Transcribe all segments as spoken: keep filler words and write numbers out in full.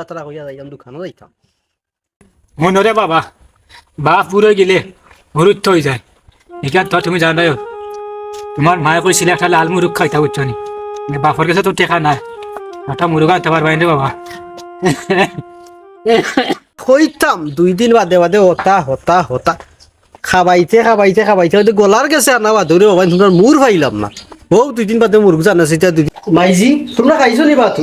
তারা কইয়া যাইতাম, দোকানো যাইতাম। মনো রে বাবা, বাপ বুড়ো গেলে মুরুখ তো অই যায়। ইখান তো তুমি জানোই, তুমার মায়ে কইছিল একটা লাল মুরুখ খাইতা, বুঝছো নি? বাপর গেছে তো টেকা নাই, একটা মুরুখ আনতে পারবায় নি রে বাবা। কইতাম দুই দিন বাদে বাদে হতা, হতা, হতা। খাবাইতে, খাবাইতে, খাবাইতে, ওই যে গলার গেছে আনা বাদে, ওরে বাবা, তুমরার মুর পাইলাম না। ও দুই দিন বাদে মুরুখ জানা, সেটা দুই দিন। মাইজি, তুমরা খাইছো নি ভাত?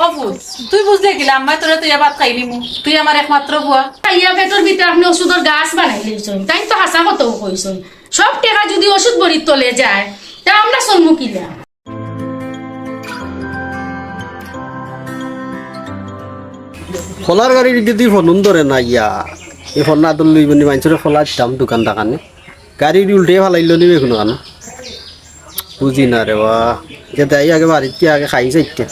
ও পুত, তুই বুঝলে কিলা, আম্মায় তোরে তুই ভাত খাইলিমু, তুই আমার একমাত্র পুয়া। খাইয়া পেটর ভিতরে আপনে ওষুধর গাছ বানাই লইছইন, তাইন তো হাছা কথাউ কইছইন। সব টেকা যুদি ওষুধ বড়ির তলে যায়, তে আমরা চলমু কিলা? খলার গাড়ির যদি ফোন ধরে না ইয়া, এই ফোন না ধরলে অইবো নি, মাইনষরে খলা দিতাম দোকান দোকানে। গাড়ি উল্টে ফালাইল নিবে কোনো কানো। বুঝি না রে বা। যে দেয় আগে বাড়িত গিয়া আগে খাই যাইতে।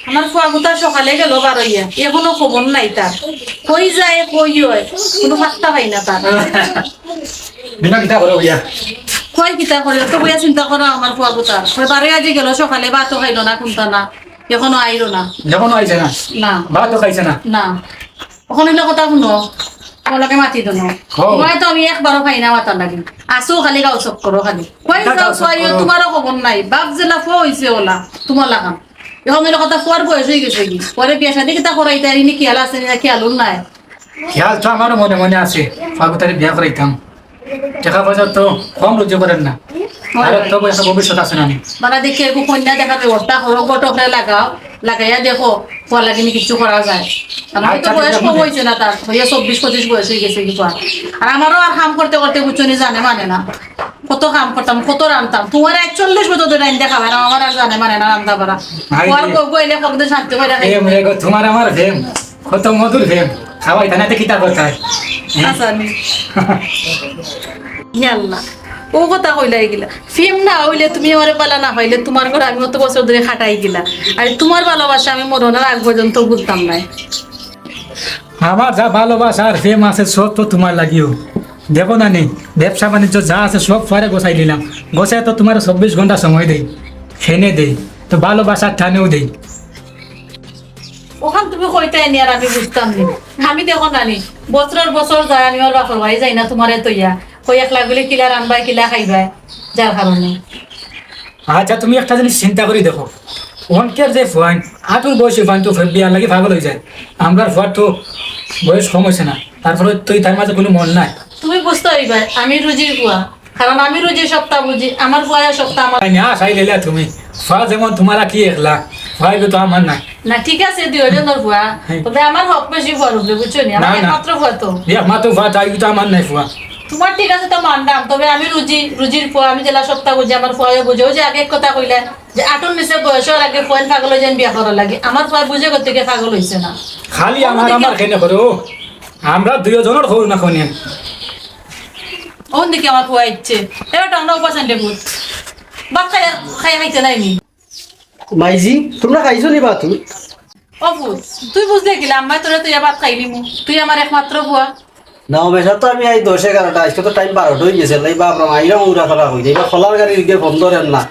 আমার ফুয়া গুতা সকালে গেল বারইয়া, এখনো খবর নাই তার। কই যায়, কই অয়, কোনো পাত্তা পাই না তার। বিনা কিতা করে বইয়া? কই কিতা করে, তো বইয়া চিন্তা করো আমার ফুয়া গুতার। কই বারে আজি গেল সকালে, ভাতও খাইল না, কুন্তা না, এখনো আইল না। এখনো আইছে না? না। ভাতও খাইছে না? না। অখন অইলে কথা হুনো, অলাকে মাতি দেও না। হো। তুমারে তো আমি একবারও পাই না মাতার লাগি। আসো খালি গাউ চক্করো খালি। কই এটা যাও গাউ কই, চক্করো। তুমারও খবর নাই। বাপ যেলা ফুয়া অইছে অলা, তুমার লাখান। অখন অইলে কথা ফুয়ার বয়স অইগেছে গি। পরে বিয়া শাদি কিতা করাইতা, ইনি খিয়াল আছে নি, খিয়ালও নাই। খিয়াল তো আমারও মনে মনে আছে, ফুয়া গুতারে বিয়া করাইতাম। টেকা পয়সা তো কম রুজি করের না। হয়, আর হয়। তো পয়সা ভবিষ্যৎ আছে না নি? বালা দেখি এগু কইন্যা দেখার ব্যবস্থা করো, ঘটকরে লাগাও, লাগাইয়া দেখো, ফুয়ার লাগি নি কিচ্ছু করা যায়। আমার তো আচ্ছা, ঠিক বয়স আছে। কম অইছে না তার, অইয়া চব্বিশ পঁচিশ বয়স অইগেছে গি ফুয়ার। আর আমারও আর কাম করতে করতে বুঝছো নি জানে মানে না। কত কাম করতাম, কত রানতাম। তুমার একচল্লিশ বছর ধরি রান্দা খাবার, আমার আর জানে মানে না রান্দা বাড়া। হায় ফুয়ার রে। বউ বইলে কতদিন শান্তি কইরা খাই। প্রেম রে গো, তুমার আমার প্রেম। কত মধুর প্রেম। খাওয়াই থানাতে কিতা করতায়? হ্যাঁ? আচ্ছা, নি। ইয়া আল্লাহ। ও কথা কইলা এগিলা। প্রেম না অইলে তুমি আমারে বালা না পাইলে, তুমার ঘরে আমি অত বছর ধরি খাটাই গেলা। আর তুমার ভালোবাসা আমি মরণর আগ পর্যন্ত ভুলতাম নায়। আমার যা ভালোবাসা আর প্রেম আছে সব তো তুমার লাগিউ। দেখো না নি, ব্যবসা বাণিজ্য যা আছে সব ফুয়ারে গছাই দিলাম। গছাই তো তুমারে চব্বিশ ঘন্টা সময় দেই, খেনে দেই, তো ভালোবাসার টানেও দেই। অখান তুমি কইতায় নি আর আমি বুঝতাম নি। আমি দেখো না নি, বছরর বছর যায় আমি আমার বাপর বাড়ি যাই না তুমারে থইয়া। কই একলা গুলি কিলা রানবায়, কিলা খাইবায়, যার কারণে। আচ্ছা, তুমি একটা জিনিস চিন্তা করি দেখো, অনকের যে ফুয়াইন, আটুর বয়সী ফুয়াইন তো বিয়ার লাগি পাগল অই যায়। আমরার ফুয়ার তো বয়স কম অইছে না, তারপরে তো ইতার মাঝে কুনু মন নাই। তুমি বুঝতে অইবায়, আমি রুজির ফুয়া, কারণ আমি রুজির সবতা বুঝি, আমার ফুয়ায় সবতা আমার। তাই না, আশাই লেলা তুমি, ফুয়া যেমন তুমার কি একলা, ফুয়া তো আমার নাই। না, ঠিক আছে, দুইও জনর ফুয়া, হ্যাঁ। তবে আমার হক বেশি ফুয়ার উপরে, বুঝছো নি? আমার না, না। একমাত্র ফুয়া তো। একমাত্র ফুয়া, তাই তো আমার নাই ফুয়া। তুমার ঠিক আছে তো মানলাম, তবে আমি রুজি, রুজির ফুয়া, আমি যেলা সবতা বুঝি, আমার ফুয়ায়ও বুঝে। ওই যে আগে এক কথা কইলা, যে আটুর নিচে বয়স অওয়ার আগে ফুয়াইন পাগল অই যাইন বিয়া করার লাগি। আমার ফুয়ায় বুঝে গতিকে পাগল অইছে না। খালি আমার, আমার কেনে করে ও, আমরা দুইও জনর হউর না কইনে। অন দেখি আমার ফুয়া ইচ্ছে। এবার টাউন উপাস আনতে ভূত। ভাত খাই, খাই খাইতে নাইনি। মাইজি, তুমরা খাইছো নি ভাত? ও পুত, তুই বুঝলে কিলা, আম্মায় তোরে তুই ভাত খাইলিমু, তুই আমার একমাত্র ফুয়া। না, ও বেশা তো আমি আই দশ এগারোটা, আজকে তো টাইম বারোটা অই গেছে, লাই বাপ রে মা, আইরাম উড়া করা হই যায়, এবার খলার গাড়ি দিকে ফোন ধরেন না।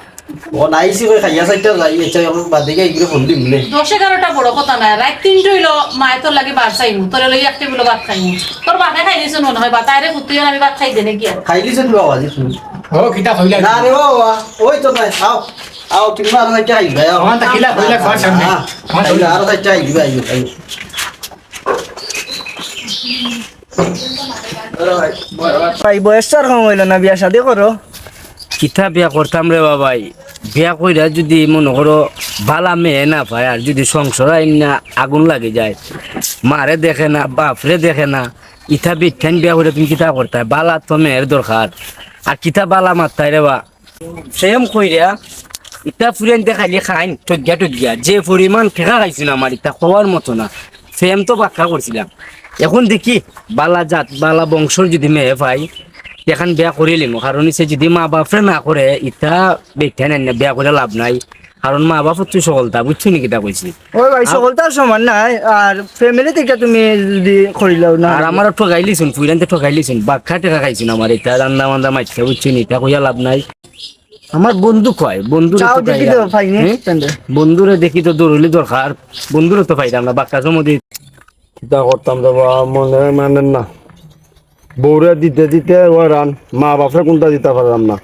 ও নাইছি কই খাইয়া চাইটা যাই, আচ্ছা, এখন বাদে গিয়ে এগুলো ফোন দিমু নে। দশ এগারোটা বড় কথা নায়, রাইত তিনটা অইলো, মায়ে তোর লাগি বার চাইমু, তোরে লই এক টেবিলো ভাত খাইমু। তোর বাপে খাইলিছইন মনে হয় ভাত, আরে পুত, তুই আর আমি ভাত খাই দে নাকি আর? খাইলিছইন বাবা, জি তুমি। ও, কিতা কইলা? না রে বাবা, ওই তো নাই, আও, আও, তুমি আরো একটা খাইবা, আও। আমার তা কিলা কইলা, ঘর সামনে। হ্যাঁ, আমার খাইবা, আরো একটা খাইবা, আইও, আইও। ভাই, বয়স তো আর কম অইলো না, বিয়া শাদি করো। কিতা বিয়া করতাম রে বাবাই? বিয়া কইরা যুদি মনো করো বালা মেয়ে না পাই, আর যুদি সংসার আইন না আগুন লাগি যায়, মারে দেখে না, বাপরে দেখে না, ইতা বিট্টাইন বিয়া কইরা তুমি কিতা করতায়? বালা তো মেয়ের দরকার, আর কিতা বালা মারতায় রে বা? প্রেম কইরা ইতা ফুরিয়াইন্তে খালি খাইন ঠগিয়া ঠগিয়া, যে পরিমাণ টেকা খাইছইন আমার, ইতা কওয়ার মতো না। প্রেম তো বাক্কা করছিলাম, এখন দেখি বালা জাত বালা বংশর যুদি মেয়ে পাই, এখন বিয়া করিলিমু। কারণ ইসে যুদি মা বাপরে না করে, ইতা বেটা নাই না, বিয়া করিয়া লাভ নাই। কারণ মা বাপ তো সকলতা, বুঝছো নি কিতা কইছি? ওই ভাই, আ- সকলতার সমান নায়, আর ফ্যামিলি থাকি তুমি যুদি করিলাও না। আর আমারও ঠগাইলিছইন, ফুরিয়াইন্তে ঠগাইলিছইন, বাক্কা টেকা খাইছইন আমার, ইতা রান্দা বান্দা মাইরতা, বুঝছো নি, ইতা কইয়া লাভ নাই। আমার বন্ধু কই? বন্ধুরে তো পাইলাম না। বন্ধুরে দেখি তো জরুরি দরকার, বন্ধুরে তো পাইলাম না। বাক্কা সমুদি কিতা করতাম রে বা, মনে মানের না। বউরে দিতে দিতে ওরান, মা বাপরে কুনটা দিতা পারলাম না।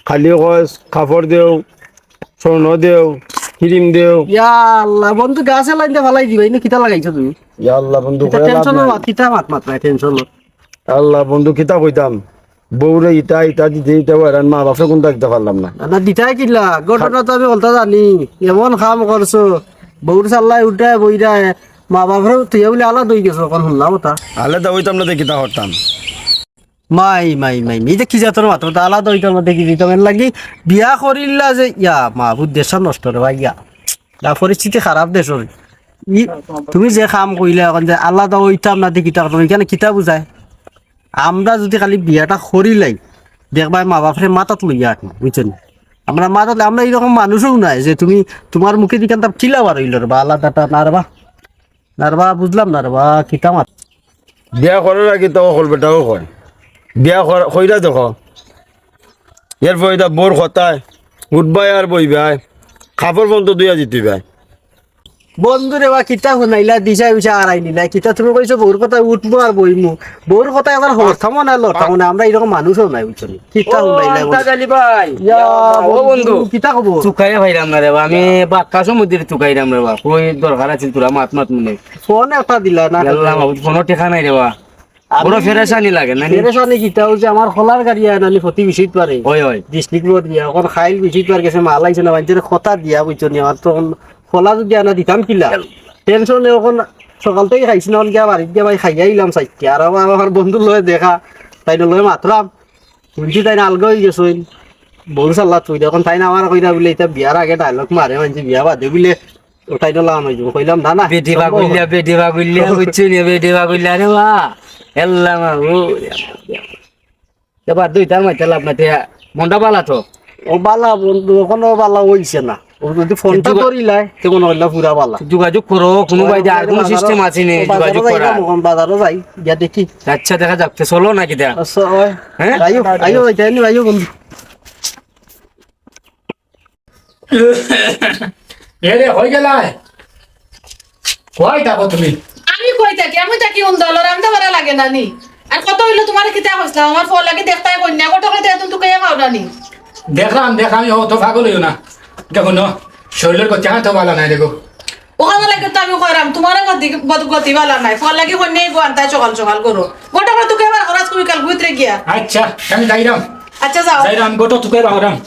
খালি কয়, "কাপড় দেও, স্বর্ণ দেও, ক্রিম দেও।" ইয়া আল্লাহ, বন্ধু গাছে লাইনটা ফালাই দিবা, ইনো কিতা লাগাইছো তুমি? ইয়া আল্লাহ, বন্ধু, কিতা কইয়া লাভ টেনশন নাই। মাত, কিতা মাত মাত নাই টেনশন। আল্লাহ, বন্ধু, কিতা কইতাম? বউরে ইটা, ইটা দিতে, ইটা ওরান, মা বাপরে কুনটা দিতা পারলাম না। না, না, দিতায় কিলা? ঘটনা তো আমি বলতা জানি। এমন কাম করছো, বউর সাল্লায় উঠায় বইরায়, মা বাপরে তুই বলে আলাদা অই গেছো, অখন হুনলাম ওটা। আলাদা অইতাম না দেখি তা করতাম। মাই, মাই, মাই, মাই, ইটা কি জাতর মাত? ওটা আলাদা অইতাম না দেখি দিতাম, এর লাগি বিয়া করিলা যে, ইয়া, মা, বুঝ দেশর নষ্ট রে ভাই, ইয়া। না, পরিস্থিতি খারাপ দেশর। ই, তুমি যে কাম কইলা অখন যে আলাদা অইতাম না দেখি তা করতাম, ইখানে কিতা বুঝায়? আমরা যুদি খালি বিয়াটা করিলাই, দেখবায় মা বাপরে মাথাত লইয়া আটমু, বুঝছো নি? আমরা মাথাত, আমরা ইরকম মানুষও নায় যে তুমি, তুমার মুখে দিকান তার কিলা বার অইলো রে বা, আলাদাটা না রে বা, না রে বা, বুঝলাম না রে বা, কিতা মাত। বিয়া করার আগে তো অকল বেটাও কয়, বিয়া কর-, কইরা দেখো, এরপরে ইটা বউর কথায় উঠবায় আর বইবায়, কাপড় পর্যন্ত ধুইয়া দিতে অইবায়। বন্ধুরে বা কিতা হুনাইলা, দিশা পিশা আরাই নিলা। কিতা তুমি কইছো বউর কথায় উঠমু আর বইমু? বউর কথায় একবার হরতামও না, লড়তামও না। আমরা ইরকম মানুষও নায়, বুঝছো নি? কিতা ও, হুনাইলা বন্ধু? আন্তাজ আলী ভাই। ইয়া, ও বন্ধু, বন্ধু। কিতা খবর? তুকাইয়া পাইরাম না রে বা, আমি বাক্কা সমুদিরে তুকাইরাম রে বা। কই দরকার আছিল তোরা মাত মাত মনে। ফোন একটা দিলা না। ইয়াল্লা মাবুদ, ফোনও টেকা নাই রে বা। আমি বড় পেরেশানি লাগে না নি? পেরেশানি কিতা অইছে, আমার খোলার গাড়ি আয় না নি, ক্ষতি বেশি পারে। ওই, ওই। ডিস্ট্রিক্ট বোর্ড দিয়া, অখন খাইল বেশি পার গেছে, মাল আইছে না, মানষের কথা দিয়া, বুঝছো নি? আমার তো অখন খোলা যুদি আনা দিতাম কিলা? টেনশনে অখন সকাল থাকি খাইছি না, অখন গিয়া বাড়িত গিয়া ভাই খাইয়া আইলাম চাইট্টা। আর আমার, আমার বন্ধুর লগে দেখা, তাইন লগে মাতরাম। হুনছি তাইন আলগা অই গেছইন। বউর সাল্লাত কইরা, অখন তাইন আমার কইরা বুলে, ইতা বিয়ার আগে ডায়লগ মারে, মানষে বিয়া বাদে বুলে, ওটাই তো লাগানো অইবো। কইলাম, না, না, বেটি সম্ভব বাগুল্লা, না। বেটি বাগুল্লা, বুঝছো নি? বেটি বাগুল্লা রে বা। আল্লাহ মা, ও। এবার দুইটার মাঝে লাভ নাই, তে মনটা বালা তো। ও বালা বন্ধু, অখনো বালা অইছে না। ও যুদি ফোনটা যোগা- ধরিলায়, তে মনে অইলা পুরা বালা। যোগাযোগ করো, কুনু ভাই আর কুনু বাজারও সিস্টেম আছে নি ও বাজারও যোগাযোগ যাই করার? না, বাজারও যাই, গিয়া দেখি। আচ্ছা, দেখা যাক, তে চলো নাকি দেয়া? আচ্ছা, ওই। হ্যাঁ? আইও, আইও, আইও, আইও, আইও বন্ধু। এ রে, কই গেলায়? কই থাকো তুমি? আমি কই থাকি? আমি থাকি উন্দলর, আমি তো বড় লাগে না নি। আর কত অইলো তুমারে কিতা কইছলাম? আমার ফোন লাগি দেখতায় কইন্যা, কত করে তুমি তুকাইয়া পাও না নি? দেখলাম, দেখলাম, ও তো পাগল অইও না। দেখো না, শরীরর গতি হাত বালা নাই দেখো। অখান লাগি তো আমি কইরাম, তুমার গতি, গত-, গতি বালা নাই। ফোন লাগি কইন্যা এগু আনতায় সকাল সকাল করো। কত করে তুকাইয়া বার করাস তুমি কাল ভিতরে গিয়া। আচ্ছা, আমি যাইরাম। আচ্ছা, যাও। যাইরাম, গত তুকাইয়া বারাম।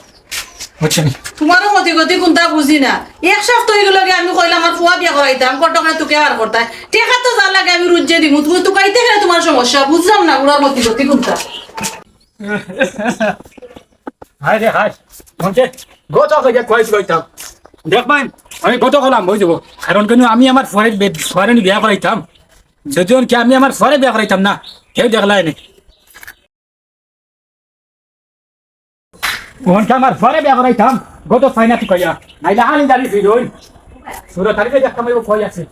বুঝছেন? তুমারও মতি গতি কুনতা বুঝি না। এক সপ্তাহ অই গেলো গি আমি কইলাম আমার ফুয়া বিয়া করাইতাম, কত করে তুকাইয়া বার করতায়। টেকা তো যা লাগে আমি রুজ্জে দিমু, তুমি তুকাইতে গেলে তুমার সমস্যা, বুঝলাম না বুড়ার মতি গতি কুনতা। হায় রে হায়, মনকে গত কইয়া কইছি কইতাম। দেখ ভাই, আমি গত কইলাম অই যাইবো। কারণ কেনে আমি আমার ফুয়ারে বে-, ফুয়ারে নি বিয়া করাইতাম। যদিও কি আমি আমার ফুয়ারে বিয়া করাইতাম না, কেউ দেখলায় নি। অখন কি আমার ফুয়ারে বিয়া করাইতাম? গত চাই না তুকাইয়া। নাইলে আনি দাঁড়ি ফিরোই। সুরত আলী দেখতাম অইবো কই আছে।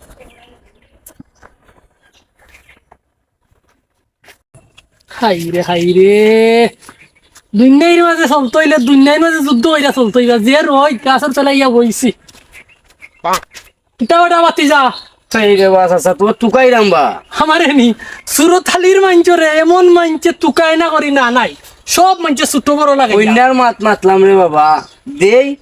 হায় রে, হায় রে। দুনিয়ার মাঝে চলতো অইলে, দুনিয়ার মাঝে যুদ্ধ অইয়া চলতো অইবা। যে রইদ গাছর তলে আইয়া বইছি। কিতা বেটা বাতি যা। এই রে বা, চাচা, তুমার তুকাইরাম বা। আমারে নি, সুরত আলীর মাইনষরে, এমন মাইনষে তুকায় না করি না নাই। সব মাইনষে ছোট বড় লাগে। কইন্যার মাত মাতলাম রে বাবা। দেই,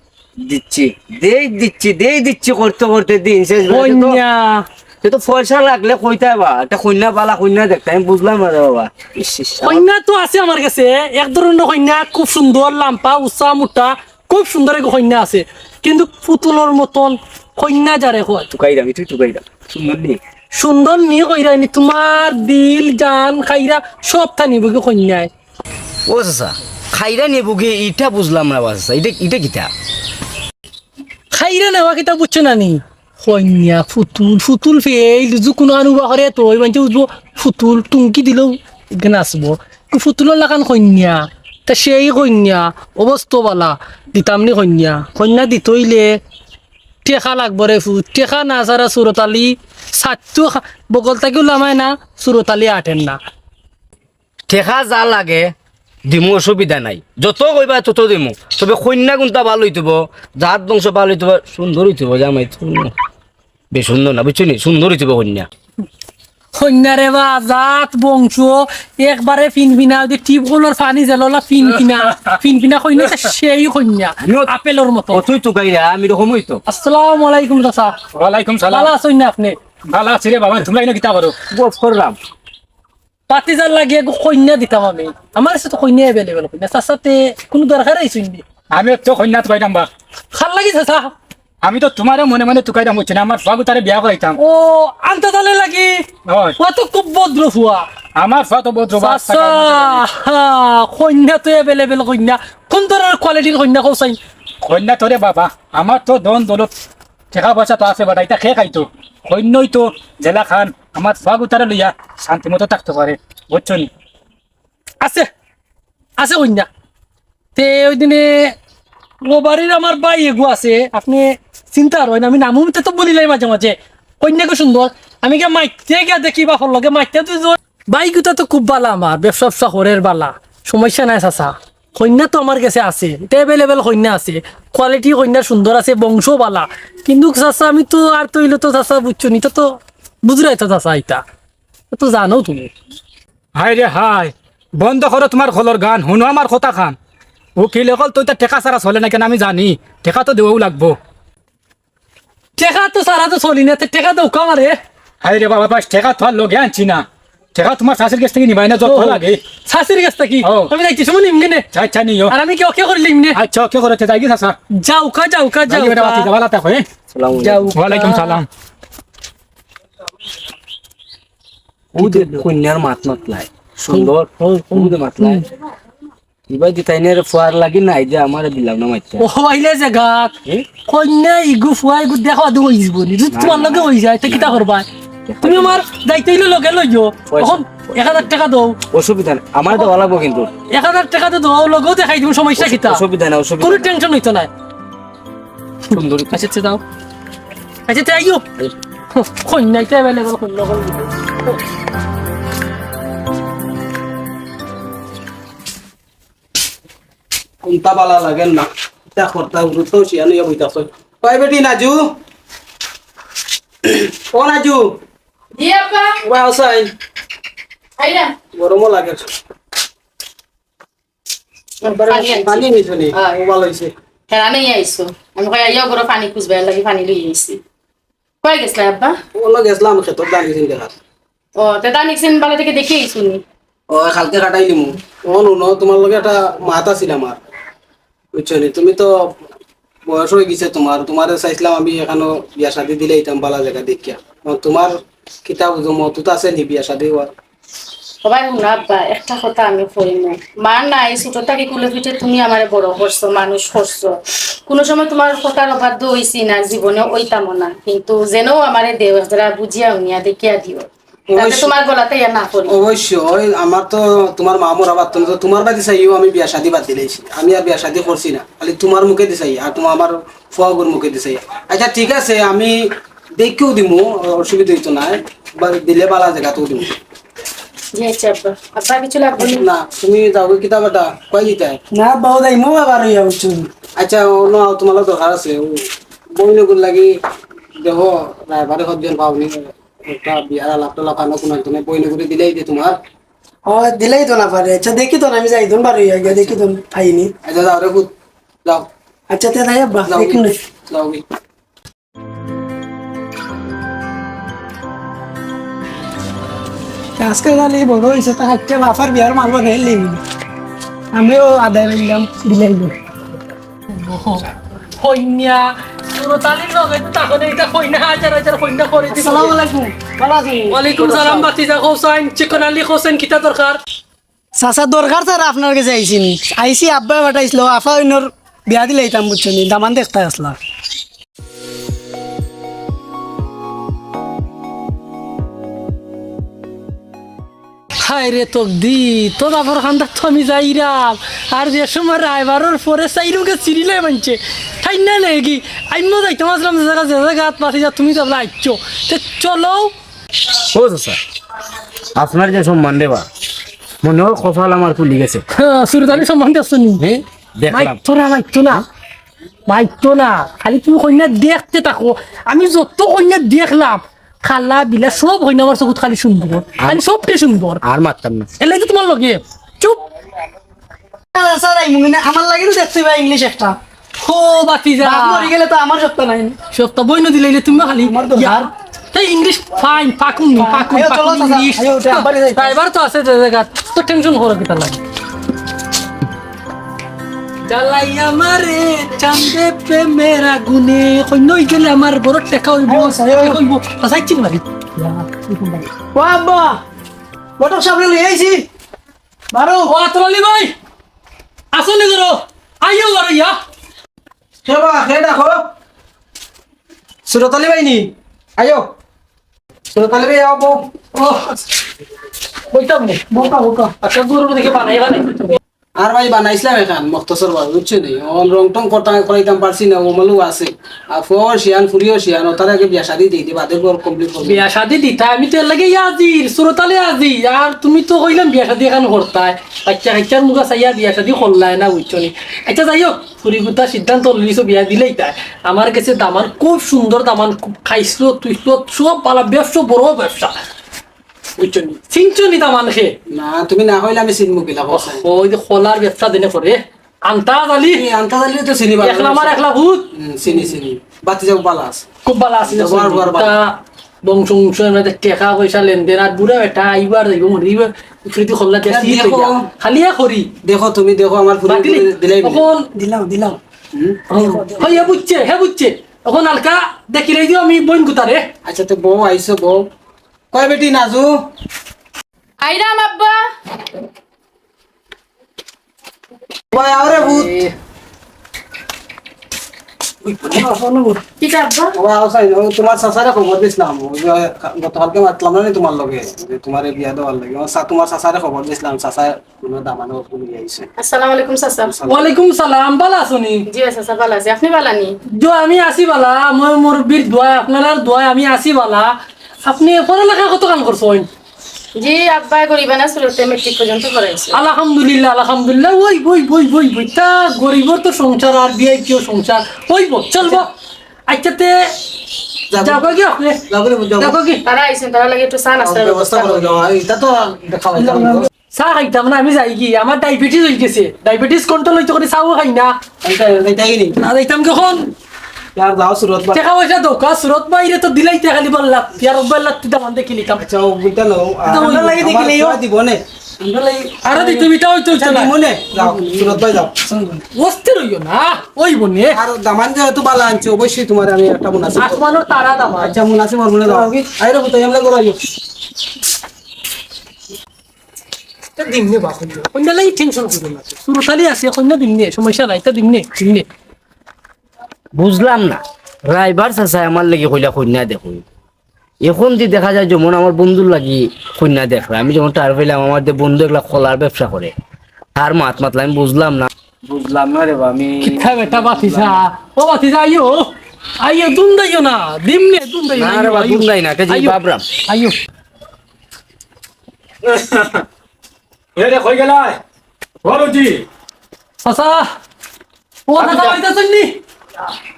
দিচ্ছি, দেই, দিচ্ছি, দেই, দিচ্ছি করতে করতে দিন শেষ। কইন্যা। সে তো পয়সা লাগলে কইতায় বা, একটা কইন্যা বালা কইন্যা দেখতে, আমি বুঝলাম না রে বাবা। ইস, ইস, আমার কইন্যা তো আছে আমার গেছে, এক ধরনর কইন্যা, খুব সুন্দর, লাম্বা, উচা, মুটা, খুব সুন্দর এক কইন্যা আছে, কিন্তু পুতুলর মতন কইন্যা যারে কয়। তুকাইরাম, তুই তুকাইরাম। সুন্দর নি? সুন্দর নি কইরায় নি, তুমার দিল, জান, খাইরা সবতা নিবোগি কইন্যায়। ও চাচা, খাইরা নিবোগি, ইটা বুঝলাম না বা চাচা, ইটা, ইটা কিতা? খাইরা নেওয়া কিতা বুঝছো না নি? কইন্যা, ফুতুল, ফুতুল ফেইল, যুকুন আনুবা করে তো, ওই মানষে বুঝবো ফুতুল, টুঙ্কি দিলেও নাচবো। ফুতুলর লাখান কইন্যা, তা সেই কইন্যা, অবস্থা বালা, দিতাম নি কইন্যা। কইন্যা দিতে অইলে টেকা লাগবো রে ফুত, টেকা না ছাড়া সুরত আলী, সাত্তু খা-, বগল থাকিও লামায় না, সুরত আলী আটের না। টেকা যা লাগে, দিমু, অসুবিধা নাই, যত কইবা তত দিমু। তবে কইন্যা কুনটা ভালা অইতো, জাত বংশ ভালা অইতো, সুন্দর অইতো, জামাই তো বেশ সুন্দর না, বুঝছো নি? সুন্দর অইতো কইন্যা। কইন্যা রে বা, জাত বংশ একবারে ফিনফিনা, ওই যে টিউবওয়েলর পানি যেলা ফিনফিনা, ফিনফিনা কইন্যা, তো সেই কইন্যা, আমিও আপেলর মতো। অতই তুকাইরা, আমি এরকমই তো। আসসালামু আলাইকুম চাচা। ওয়ালাইকুম সালাম। ভালা আছইন না আপনে? ভালা আছি রে বাবা, তুমরা ইনো কিতা করো? গপ করলাম। ভাতিজার লাগি এগু কইন্যা দিতাম আমি। আমার কাছে তো কইন্যা available কইন্যা। চাচা, তে কুনু দরকার আইছইন নি? আমি তো কইন্যা তুকাইতাম বা। কার লাগি চাচা? আমি তো তুমারে মনে মনে তুকাইতাম, বুঝছো নি? আমার ফুয়াগুতারে বিয়া করাইতাম। ও, আন্তাজ আলীর লাগি? অয়। ও তো খুব ভদ্র ফুয়া। আমার ফুয়া তো ভদ্র বা, চাচা, হা, কইন্যা তো available কইন্যা। কুন ধরনর quality-র কইন্যা কও চাই? কইন্যা তো রে বাবা, আমার তো ধন দৌলত, টেকা পয়সা তো আছে, বেটা, ইতা কে খাইতো? কইন্যা অইতো যেলাখান আমার ফুয়াগুতারে লইয়া শান্তি মতো থাকতো পারে, বুঝছো নি? আছে, আছে কইন্যা। তে ওই দিনে ও বাড়ির আমার ভাই এগু আছে, আপনে চিনতা পারইন, আমি নামও তো ভুলিলাই মাঝে মাঝে। কইন্যাগু সুন্দর, আমি গিয়া মাততে গিয়া দেখি বাপর লগে মাততে দুইজন। ভাইগুতা তো খুব ভালা আমার, ব্যবসা ব্যবসা করের ভালা, সমস্যা নাই চাচা। কইন্যা তো আমার গেছে আছে, ইতা available কইন্যা আছে, quality কইন্যা সুন্দর আছে, বংশ ভালা। কিন্তু চাচা আমি তো আর তো অইলে তো চাচা বুঝছো নি, তো তো বুঝরায় তো চাচা ইতা। তো জানো তুমি। হায় রে হায়, বন্ধ করো তুমার কলর গান, হুনো আমার কথাখান। উকিল অকল তো ইতা টেকা ছাড়া চলে না কেনে আমি জানি, টেকা তো দেওয়াউ লাগবো। টেকা তো ছাড়া তো চলি না, তে টেকা দেউক্কা আমারে। হায় রে বাবা, বাস টেকা তো আর লগে আনছি না, টেকা তুমার চাচির গেছ থাকি নিবায় না, যত ও, লাগে। চাচির গেছ থাকি? ও। আমি যাইতে সময় নিমু কেনে? আচ্ছা, নিও। আর আমি কি okay করিলিমু নে? আচ্ছা, okay করো, তে যাইগি চাচা। যাউক্কা, যাউক্কা, যাইগি বেটা, যাউক্কা। বাতি যাবা, লাতা কই? সালাম আলাইকুম। যাউক্কা। ওয়ালাইকুম সালাম। ও দে কইন্যার মাত মাতলায়, সুন্দর। হুম, হুম। ও দে মাতলায়। হুম। ইবা দিতাইনে রে ফুয়ার লাগি নাই যে আমারে দিলাম না মাততে। ও আইলে যে গাত। এ? কইন্যা ইগু ফুয়া ইগু দেখা দি অইযিবো নি। যদি না, তুমার না, লগে না। অই যায়, তে কিতা করবায়? তুমি আমার যাইতে অইলে লগে লইও। পয়সা। অখন এক হাজার টেকা দেও। অসুবিধা নাই, আমারে দেওয়া লাগবো কিন্তু। এক হাজার টেকা তো দেও, লগেও দেখাই দিমু, সমস্যা কিতা? অসুবিধা নাই, অসুবিধা কুনু নাই। Tension অইতো নায়। সুন্দরী। আচ্ছা, আচ্ছা, দাও। আচ্ছা, আচ্ছা, আইও। এই। কইন্যা ইতা available, কইন্যা, কইন্যা। কুনটা ভালা লাগের না। ইতা করতা, উরুত তো শিয়ান অইয়া বইতা কই। কই বেটি নাজু? ও নাজু। জি আব্বা। ওয়া হোসাইন। আইরা। গরমও লাগে। পানি আনছি। পানি নিছো নি? হ্যাঁ। ও ভালা অইছে। হেরা নেই আইছো। আমি কই, আইয়া ঘরো পানি খুঁজবার লাগি পানি লই আইছি। কই গেছলা আব্বা? অনো গেছলাম, খেতর ধান গেছইন দেখাত। ও, তে ধান গেছইন বালা থাকি দেখি আইছো নি? ও, কালকে কাটাইলিমু। ও, হুনো, তুমার লগে একটা মাত আছিল আমার। বুঝছো নি? তুমি তো বয়স অই গেছে তুমার, তুমারে চাইছলাম আমি এখানো বিয়া শাদি দিলাইতাম বালা জাগা দেখিয়া। অখন তুমার কিতা বুঝো, মতো তো আছে নি বিয়া শাদি অওয়ার? ও ভাই, হুনো আব্বা, একটা কথা আমি কইমু। মা নাই, ছোট থাকি কুলে পিঠে তুমি আমারে বড় করছো, মানুষ করছো। কুনু সময় তুমার কথার অবাধ্য অইছি না, জীবনে অইতামও না। কিন্তু যেনও আমারে দেও, যারা বুঝিয়া হুনিয়া দেখিয়া দিও। যাতে অবশ্য-, তুমার গলাতে ইয়া না পড়ি। অবশ্যই, আমার তো তুমার মা মরা বাদ, তুমি তো তুমার বাদে চাইও আমি বিয়া শাদি বাদ দিলাইছি। আমি আর বিয়া শাদি করছি না, খালি তুমার মুখে দি চাই, আর তুমার আমার ফুয়াগুর মুখে দি চাই। আচ্ছা, ঠিক আছে, আমি দেখিও দিমু, অসুবিধা অইতো নায়, বা দিলে বালা জাগাতেও দিমু। জি, আচ্ছা, আব্বা। আব্বা, কিছু লাগবো না? না, তুমি যাও, কিতা বেটা, কই দিতায়? না, বউ যাইমু বাবা রইয়া, বুঝছো? আচ্ছা, অনো আও, তুমার লগে দরকার আছে, ও বইনগুর লাগি দেখো, রায়বারে হদ্দিন পাওনি, একটা বিয়ার আলাপ টালাপ আনো, কোনো একজনে বইনগুরে দিলেই দে তুমার। ও, দিলেই তো না পারে। আচ্ছা, দেখি তো না, আমি যাই তো, বারো হইয়া গিয়া, দেখি তো, পাইনি। আচ্ছা, যাও রে পুত, যাও। আচ্ছা, তে যাই আব্বা, যাও, দেখি না। যাও। আজকে তাহলে এই বড় হইছে, তা হাইট্টা বাফার বিয়ার মাল বানাই লিবি। আমিও আদায় রইলাম, বিলাই দিই। কইন্যা, সুরতালির লগে তো তখন এইটা কইন্যা, হাজার হাজার কইন্যা করে দিব। আসসালামু আলাইকুম, ভালা আছইন? ওয়ালাইকুম সালাম, ভাতিজা হোসেন, চিকন আলী হোসেন, কিতা দরকার? চাচা, দরকার ছাড়া আপনার গেছে আইছি নি। আইছি, আব্বায় পাঠাইছিল, আফা অইনর বিয়া দিলাইতাম, বুঝছো নি? দামান দেখতা আছলা। হায় রে তকদির, তোর বাপর খান্দাত তো আমি যাইরাম। আর যে সময় রায়বারর পরে চাইরুমকে চিনিলে মানছে। তাই না নাকি? আমিও যাইতাম আছলাম যে জাগা, যে জাগা হাত পাতি যা, তুমি তো আইছো। তে চলো। ও চাচা, আপনার যে সম্মান রে বা, মনে হয় কপাল আমার খুলি গেছে। হ্যাঁ, সুরত আলী সম্বন্ধে আসছো নি? হ্যাঁ, দেখলাম। মাইতো না, মাইতো না। মাইতো না। খালি তুমি কইন্যা দেখতে থাকো। আমি যত কইন্যা দেখলাম, কালা বিলা সব কইন্যা আমার চকুত খালি সুন্দর। খালি সবটাই সুন্দর। আর মাততাম না। এর লাগি তো তুমার লগে। চুপ। আচ্ছা, যাই মুমিনা, আমার লাগি তো দেখতে পাই ইংলিশ একটা। ও বাতিজা। বাপ মরি গেলে তো আমার সত্তা নাই। সত্তা বইন দিলে তুমি খালি। আমার তো ইয়া। তাই ইংলিশ ফাইন, পাকুন, পাকুন, আইও, চলো, পাকুন চাচা, ইংলিশ। আইও, উঠে, আব্বারে যাই। ড্রাইভার তো আছে, যে জায়গা। তো টেনশন করো কিতা লাগে? জ্বালাইয়া মারে চান্দে প্রেমের আগুনে, কইন্যা অই গেলে আমার বড় টেকা অইবো, আইও, আইও, আইও। অইবো। আচ্ছা, ইচ্ছি মারি। ও আব্বা, মোটর সামনে লই আইছি। বারো। ও আতর আলী ভাই, আসো নি ধরো। আইও বারো ইয়া। কে বা, কে ডাকো? সুরত আলী ভাই নি? আইও। সুরত আলী ভাই, আও, বও। ও, বইতাম নি? বউকা, বউকা। আচ্ছা, গরুর দিকে বানাই, বানাই। আর ভাই বানাইছিলাম এখান, মখতসর ভাবে, বুঝছো নি? অখন রং টং করতাম, করাইতাম পারছি না, ও মালু আছে। আর ফুয়াও শিয়ান, ফুরিও শিয়ান, ও তার আগে বিয়া শাদি দেই, দি বাদে ঘর complete করবো। বিয়া শাদি দিতা, আমি তো এর লাগি আজি, সুরত আলী আজি, আর তুমি তো কইলাম বিয়া শাদি এখান করতায়। বাচ্চা কাচ্চার মুখা চাইয়া বিয়া শাদি করলায় না, বুঝছো নি? আচ্ছা, যাই হোক, ফুরি গুতা সিদ্ধান্ত লইছো বিয়া দিলেই তাই। আমার গেছে দামান খুব সুন্দর দামান, খুব খাইছলত, তুইছলত, সব ভালা ব্যবসা, বড় ব্যবসা। বুঝছো নি? চিনছো নি দামান খে? না, তুমি না কইলে আমি চিনমু কিলা, কও চাই। ওই যে খোলার ব্যবসা দিনে করে। আন্তাজ আলী? এই আন্তাজ আলী তো চিনি ভালা। এক নাম্বার, এক লাখ ভূত। হুম, চিনি, চিনি। বাতি যাও ভালা আছে। খুব ভালা আছে, ব্যবহার, ব্যবহার ভালা। তা বংশ বংশ এর মধ্যে টেকা পয়সা লেনদেন আর বুড়া বেটা আইবার যাইবো মরিবার ইফরিতি খোলা দেশি দেখো। তো ইয়া। খালি এক করি। দেখো, তুমি দেখো, আমার ফুরি বাতিল। দিলাই বলে। অখন দিলাম, দিলাম। হুম? হ্যাঁ, হে বুঝছে, হে বুঝছে। অখন হালকা দেখিলাই দিও আমি বইন গুতারে। আচ্ছা, তো বউ আইছো, বউ। কই বেটি নাজু? আইরাম আব্বা। ওই আরে ভূত। কিতা আব্বা? ওই আও চাই, ও তোমার চাচারে খবর দিছিলাম। ওই যে গতকালকে মাতলাম না নি তোমার লগে, যে তোমারে বিয়া দেওয়ার লাগি। ও চা-, তোমার চাচারে খবর দিছিলাম, চাচা কোনো দামানো ভুল আইছে। আসসালামু আলাইকুম চাচা। ওয়ালাইকুম সালাম, ভালা আছো নি? জি চাচা, ভালা আছি। আপনি ভালা নি? জি, আমি আছি ভালা। আমার মুরব্বির দোয়ায়, আপনারার দোয়ায় আমি আছি ভালা। আপনি পড়ালেখা কতখান করছইন? জি, আব্বায় গরিবানা সুরতে মেট্রিক পর্যন্ত পড়াইছে। আলহামদুলিল্লাহ, আলহামদুলিল্লাহ। ওই, ওই, ওই, ওই, ওই। তা গরিবর তো সংসার আর ভিআইপিও সংসার। ওই বো, চল বো। আচ্ছা, তে যাও। যাও গো আপনি। যাও গো, যাও। যাও গো। তারা আইছেন, তারা লাগে একটু চা নাস্তার ব্যবস্থা ব্যবস্থা করো, করো। যাও। এটা তো দেখা হয়, যাও। চা খাইতাম না, আমি যাই কি? আমার ডায়াবেটিস হয়ে গেছে। ডায়াবেটিস কন্ট্রোল হইতে করে চাও খাই না। আচ্ছা, যাইতাই নি? না, যাইতাম কখন? ইয়ার যাও সুরত ভাই। টেকা পয়সা দরকার, সুরত ভাইরে তো দিলাইতে খালি বললা। ইয়ার রব্বাল্লা তুই দামান দেখি নিতাম। আচ্ছা, ও বুঝতে নাও। এটা বলবো। আমরা লাগি দেখি আমার নেই, ও। চা দিব নে। আমরা লাগি আরে দি তুমি তাও চলছো আচ্ছা, না। দিব নে। যাও, সুরত ভাই যাও। অস্থির হইও না, ওই বনে। আর দামান যেহেতু ভালা আনছে, অবশ্যই তোমার আমি একটা মুনাসিব করবো। আসমানর তারা দামান। আচ্ছা, মুনাসিব করবো না, যাও। আইরে কোথায় আমরা গোড়াইও। তা দিমনে বা কইন্যা। কইন্যা লাগি টেনশন করো না। সুরত আলী আছে, কইন্যা দিমনে, সমস্যা নাই, তা দিমনে, দিমনে। বুঝলাম না, রাইবার চাচায় আমার লাগি কইলা কইন্যা দেখো। এখন যে দেখা যায় যেমন আমার বন্ধুর লাগি কইন্যা দেখরা, আমি যেমন টার পাইলাম আমার যে বন্ধু একলা খোলার ব্যবসা করে, তার মাত মাতলা আমি বুঝলাম না। বুঝলাম না রে বা, আমি কিতা বেটা বাতিজা, ও বাতিজা আইও, আইও দুম দাইও না, দিমনে দুম দাইও না, না রে আইও, বা, আইও। দুম দাই না, কে যে আইও, বাবরাম। আইও। এ রে, কই গেলায়? ও রুজি। চাচা, ও চাচা, আচ্ছা। আইতাছেন নি?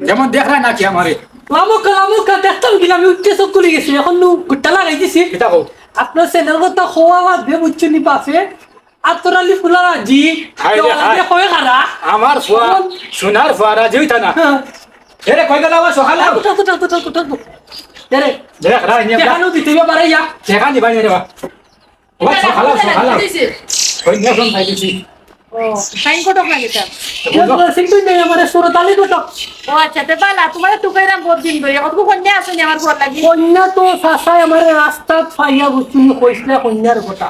যেমন দেখরা নাকি আমারে? লামুকা, লামুকা, দেখতাম কি, আমি উঠতে চোখ খুলে গেছি, এখন নু গুট্টা লাগাই দিছি। কিতা কও? আপনার ছেলের কথা কওয়া বাদ দে, বুঝছো নি বাপে? আতর আলী ফুলা রাজি, হায় রে তো হায়। আমারে কয় খারা। আমার ফুয়া, এখন সোনার ফুয়া রাজি হইতা না। হ্যাঁ। এ রে, কই গেল আমার সকালে? ঠাকু, ঠাকু, ঠাকু, ঠাকু, ঠাকু। এ রে। দেখ, রাই নিয়ে টেকা নু দিতে হবে, বারে ইয়া। টেকা নিবা নি রে বা। ও, সকালে, সকালে। দিছে। ওই নিয়ে ফোন খাই দিছি। ও, সাইন কটক না গেছে? এ, বলো। বলছেন তুই নেই, আমারে সুরত আলী কটক। ও আচ্ছা, তে বালা, তোমারে তুকাইরাম বহুত দিন ধরে। কতগু কইন্যা আছে নি আমার ঘর লাগি? কইন্যা তো চাচায় আমারে রাস্তাত পাইয়া বুঝছি, কইছিলা কইন্যার কথা।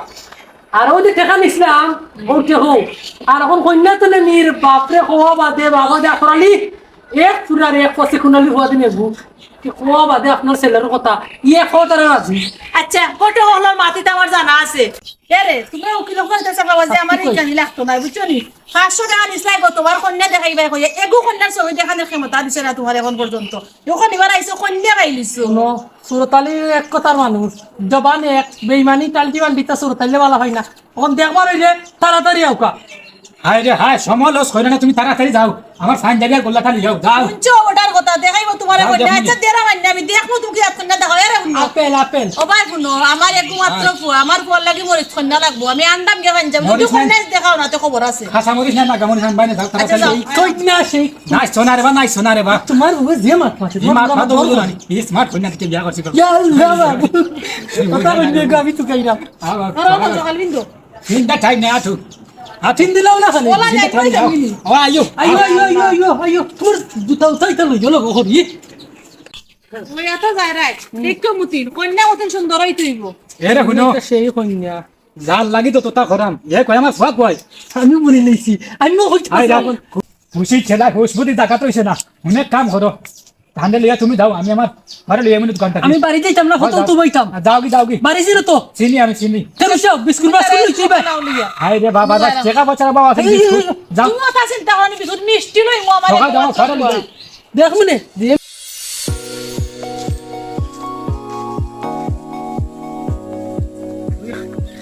আর ওই যে টেকা নিছিলাম, বউতে হো। আর এখন কইন্যা তো নেনির বাপরে হওয়া বাদে, বাবা দে আকরালি, এক ফুরার এক পচে খুনালি হওয়া দিনে ভূত। কি কওয়া বাদে আপনার ছেলের কথা, ইয়ে কও তারা রাজি। আচ্ছা, কত হকলর মাতিত আমার জানা আছে। এ রে, তুমরা উকিল অকল দেশে বাবা যে আমার এই জানি লাগতো না, বুঝছো নি? পাঁচশো টাকা নিছলায় গো, তোমার কইন্যা দেখাইবায় কইয়া, এগু কইন্যার ছবি দেখানির ক্ষমতা দিছে না তোমার এখন পর্যন্ত। এখন এবার আইছো, কইন্যা পাইলিছো। হুনো, সুরত আলী এক কথার মানুষ, জবান এক, বেইমানি টালটি বালটিতা সুরত আলীয়ে বালা পায় না। অখন দেখবার অইলে তাড়াতাড়ি আউক্কা। হায় রে হায়, সময় লস কইরো না, তুমি তাড়াতাড়ি যাও। আমার ফাইন যাবে আর গোল্লা খালি যাও, যাও। হুনছো অটার কথা, দেখাইবো তোমারে যাও, কইন্যা। দেখো আচ্ছা, নি। দেরা মাইন্যা আমি দেখমু তুমি কি আত কইন্যা দেখাও, এরে হুনো। Apple, apple. ও ভাই হুনো, আমার একমাত্র হ্যাঁ। ফুয়া, আমার ফুয়ার লাগি মরিচ কইন্যা লাগবো। আমি আনতাম গিয়া ফাইন যাবো, মরিচ তুমি নাই। কইন্যা দেখাও না, তো খবর আছে। খাসা মরিচ নাই, নাগা মরিচ নাই, বাইরে যাও, আচ্ছা, তাড়াতাড়ি যাও। যাও। কইন্যা সেই। নাই সোনা রে বা, নাই সোনা রে বা। তোমার বউ যে মাত মাতে, ই তোমার মাত বউ মাত বড় বড় বড়। জানি। ইস মাত কইন্যা দিকে বিয়া করছি। ইয়া আল্লাহ বাবু। কথা বললে আমি তো খাইলাম। আ, বাবা, আরে, বাবা। আমার জগাল বিন্দু। তিনটা টাইম নেই, আঠু। আ, তিন দিলাও না খালি। ওলা তিনটা যাই, টাইম ওই নেই। যাই। ও, আইও। আইও, আইও, আইও, আইও, আইও। তোর জুতা উতা ইতা লই গেল গো, হরি। ওই এত যায় রে। হুম। দেখো মতিন, কইন্যা মতিন সুন্দর হইতে হইব। এরে হুনো। এটা সেই কইন্যা। যার লাগি তো তোতা করাম। এ কয় আমার ফুয়া কয়। আমি বলি লইছি। আমি কই আই যাও। খুশি ছেলা, খুশবুদি জাগাত রইছে না। অনেক কাম করো। ধান্দে লইয়া তুমি যাও, আমি আমার ঘরে লইয়া মানে দোকানটা আমি বাড়ি যাইতাম না, হ্যাঁ, কত যাও। তো বইতাম। যাও কি, যাও কি? বাড়ি ছিল তো। চিনি আমি, চিনি। কেন সব বিস্কুট বাস্কুট লইছি ভাই? হায় রে বাবা, বাবা, টেকা পয়সা বাবা আছে, এই, এই, বিস্কুট। এই, যাও। তুমি অত চিন্তা করনি, বিস্কুট মিষ্টি লই, মো আমার সকাল যাও, ঘরে লই যাও। দেখ মনে, যে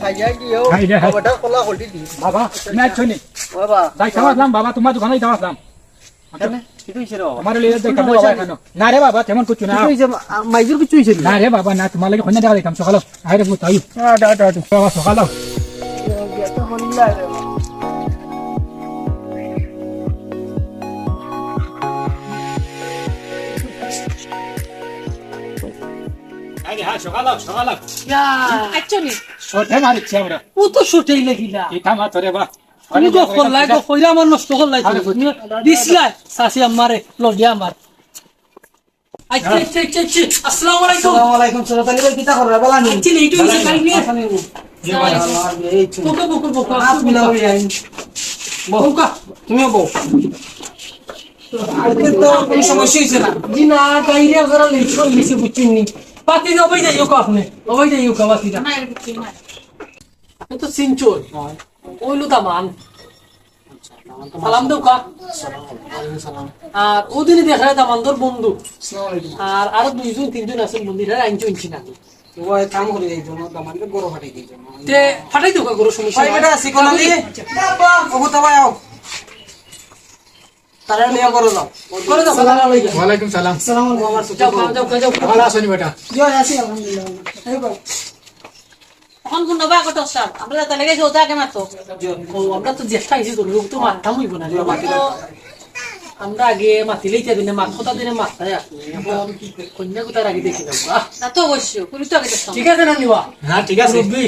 খাইয়া গিয়েও হায় রে, হায়। বাবাটা খোলা হলি দি। বাবা, তুমি আছো নি? বাবা। যাইতাম আসলাম, বাবা, তোমার দোকানে যাইতাম আসলাম। কেনে? কিতা হইছে রে বাবা? তোমার লইয়া যাইতাম বাবা এখানো। না রে বাবা, তেমন কিছু না। কিতা হইছে? মা-, মাইজুর কিছু হইছে নি? না রে বাবা, না, তোমার লাগি কইন্যা দেখা যাইতাম, সকালে। আয় রে পুত, আয়। আ, আ, আ, আ। বাবা, সকালে। আরে হ্যাঁ, সকালে, সকালে। ইয়া। আচ্ছা নি। শর্টে মারিছি আমরা। ও তো শর্টেই লাগিলা। এটা মাত্র রে বা। তুমি গো করলাই, গো কইরা আমার নষ্ট করলাই আরে তুমি। তুমি দিছলাই, চাচি আমারে, লগে আমার। আচ্ছা, আচ্ছা, আচ্ছা, আচ্ছা। আসসালামু আলাইকুম। আসসালামু আলাইকুম, সুরত আলী ভাই, কিতা কররা? বালা নি? আচ্ছা, লেট হইছে, কাই নিয়ে? আচ্ছা, নিয়ে। এই তো। বউকা, বউকা, বউকা। হাত মিলাও, এই আইন। বউকা। তুমিও বউ। আজকে তো কোনো সমস্যা হইছে না। জি না, গাইরে যারা লেট করে নিছে, বুঝছেন নি? পাতি না, ওই যাইও কা আপনি। ওই যাইও কা, পাতি না। না, এটা ঠিক না। আপনি তো চিনছই। হ্যাঁ। ওইলো দামান। আচ্ছা, দামান তো সালাম দেও কা। সালাম, ওয়ালাইকুম সালাম। আর ওদিনই দেখা যায় দামান্দর বন্ধু। আসসালামু আলাইকুম। আর আরো দুইজন তিনজন আছেন বন্ধু, এরা আইনছো ইনছি না। ও এক কাম করে দিই, তোমার দামানকে গরম ফাটাই দিই, তোমার। তে ফাটাই দেও কা, গরম সমস্যা ভাই, নাই। বেটা, আছি কোন আলি? আচ্ছা। ও, কোথায় ভাই, আও। তারা নিয়ে করো যাও। করো যাও। আসসালামু আলাইকুম। ওয়ালাইকুম সালাম। আসসালামু আলাইকুম। আমার যাও, যাও, যাও, যাও। ভালো আছো নি বেটা? জি, আছি আলহামদুলিল্লাহ। এই ভাই। এখন কোন নবা কত সাহেব? আমরা তো লেগে যাও, তাকে মারতো। জি। ও, আমরা তো চেষ্টা করছি তো, লোক তো মারতাম হইব না। জি, মাতিলাম। আমরা আগে মাতিলেই তো দিনে মাত, কথা দিনে মাত, তাই আর কি। এখন কইন্যা কোথায় আগে দেখি না, বাহ। না তো অবশ্য, পুলিশ তো আগে দেখতাম। ঠিক আছে না নিবা? হ্যাঁ, ঠিক আছে। মুরব্বি।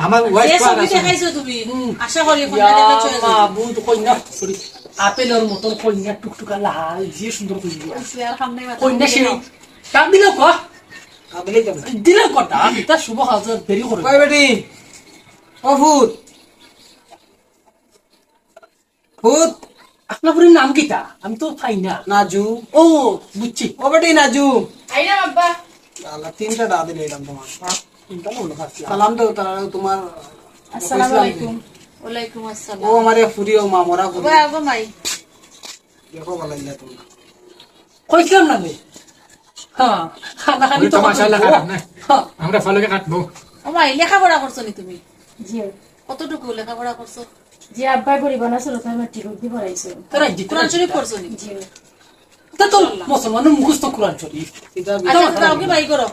আমার ওয়াইফ যে ছবি দেখাইছো তুমি, হুম। আশা করি ইয়া, কইন্যা দেখা চলে যাবে। মা, বন্ধু কইন্যা, সরি। আপেলর মতন কইন্যা টুকটুকা লাল, যে সুন্দর কইন্যা। আলহামদুলিল্লাহ। কইন্যা সেই। কাম দিলে কর। কাম দিলেই যাবে। দিলে কর, ডাক, এটা শুভ কাজে দেরি করে। কই বেটি? ও ফুত। ফুত। আপনার ফুরির নাম কিতা? আমি তো পাই না। নাজু। ও, বুঝছি। ও বেটি নাজু। আইলাম আব্বা। আল্লাহ, তিনটা ডাক দিলে এলাম তোমার। তিনটা মনে হয়। সালাম দাও, তারা তোমার আসসালামু আলাইকুম। ওয়ালাইকুম আসসালাম। ও আমার এক ফুরি, ও মা, মরা ফুরি। ওবা, ওবা মাই। দেখো, ভালো লাগে তোমরা। কইছিলাম না আমি? হ্যাঁ, খানা খানি ওরে তো তো মাশাআল্লাহ খারাপ না। হ্যাঁ। আমরা ভালো করে কাটবো। ও মাই, লেখাপড়া করছো নি তুমি? জি। কতটুকু লেখাপড়া করছো? জি, আব্বাই গরিব না ছিল, তাই মেট্রিক অবধি পড়াইছে। তারা জি কোরআন শরীফ পড়ছো নি? জি। তা তো মুসলমানের মুখস্থ কোরআন শরীফ। আচ্ছা, যাও কি ভাই করো?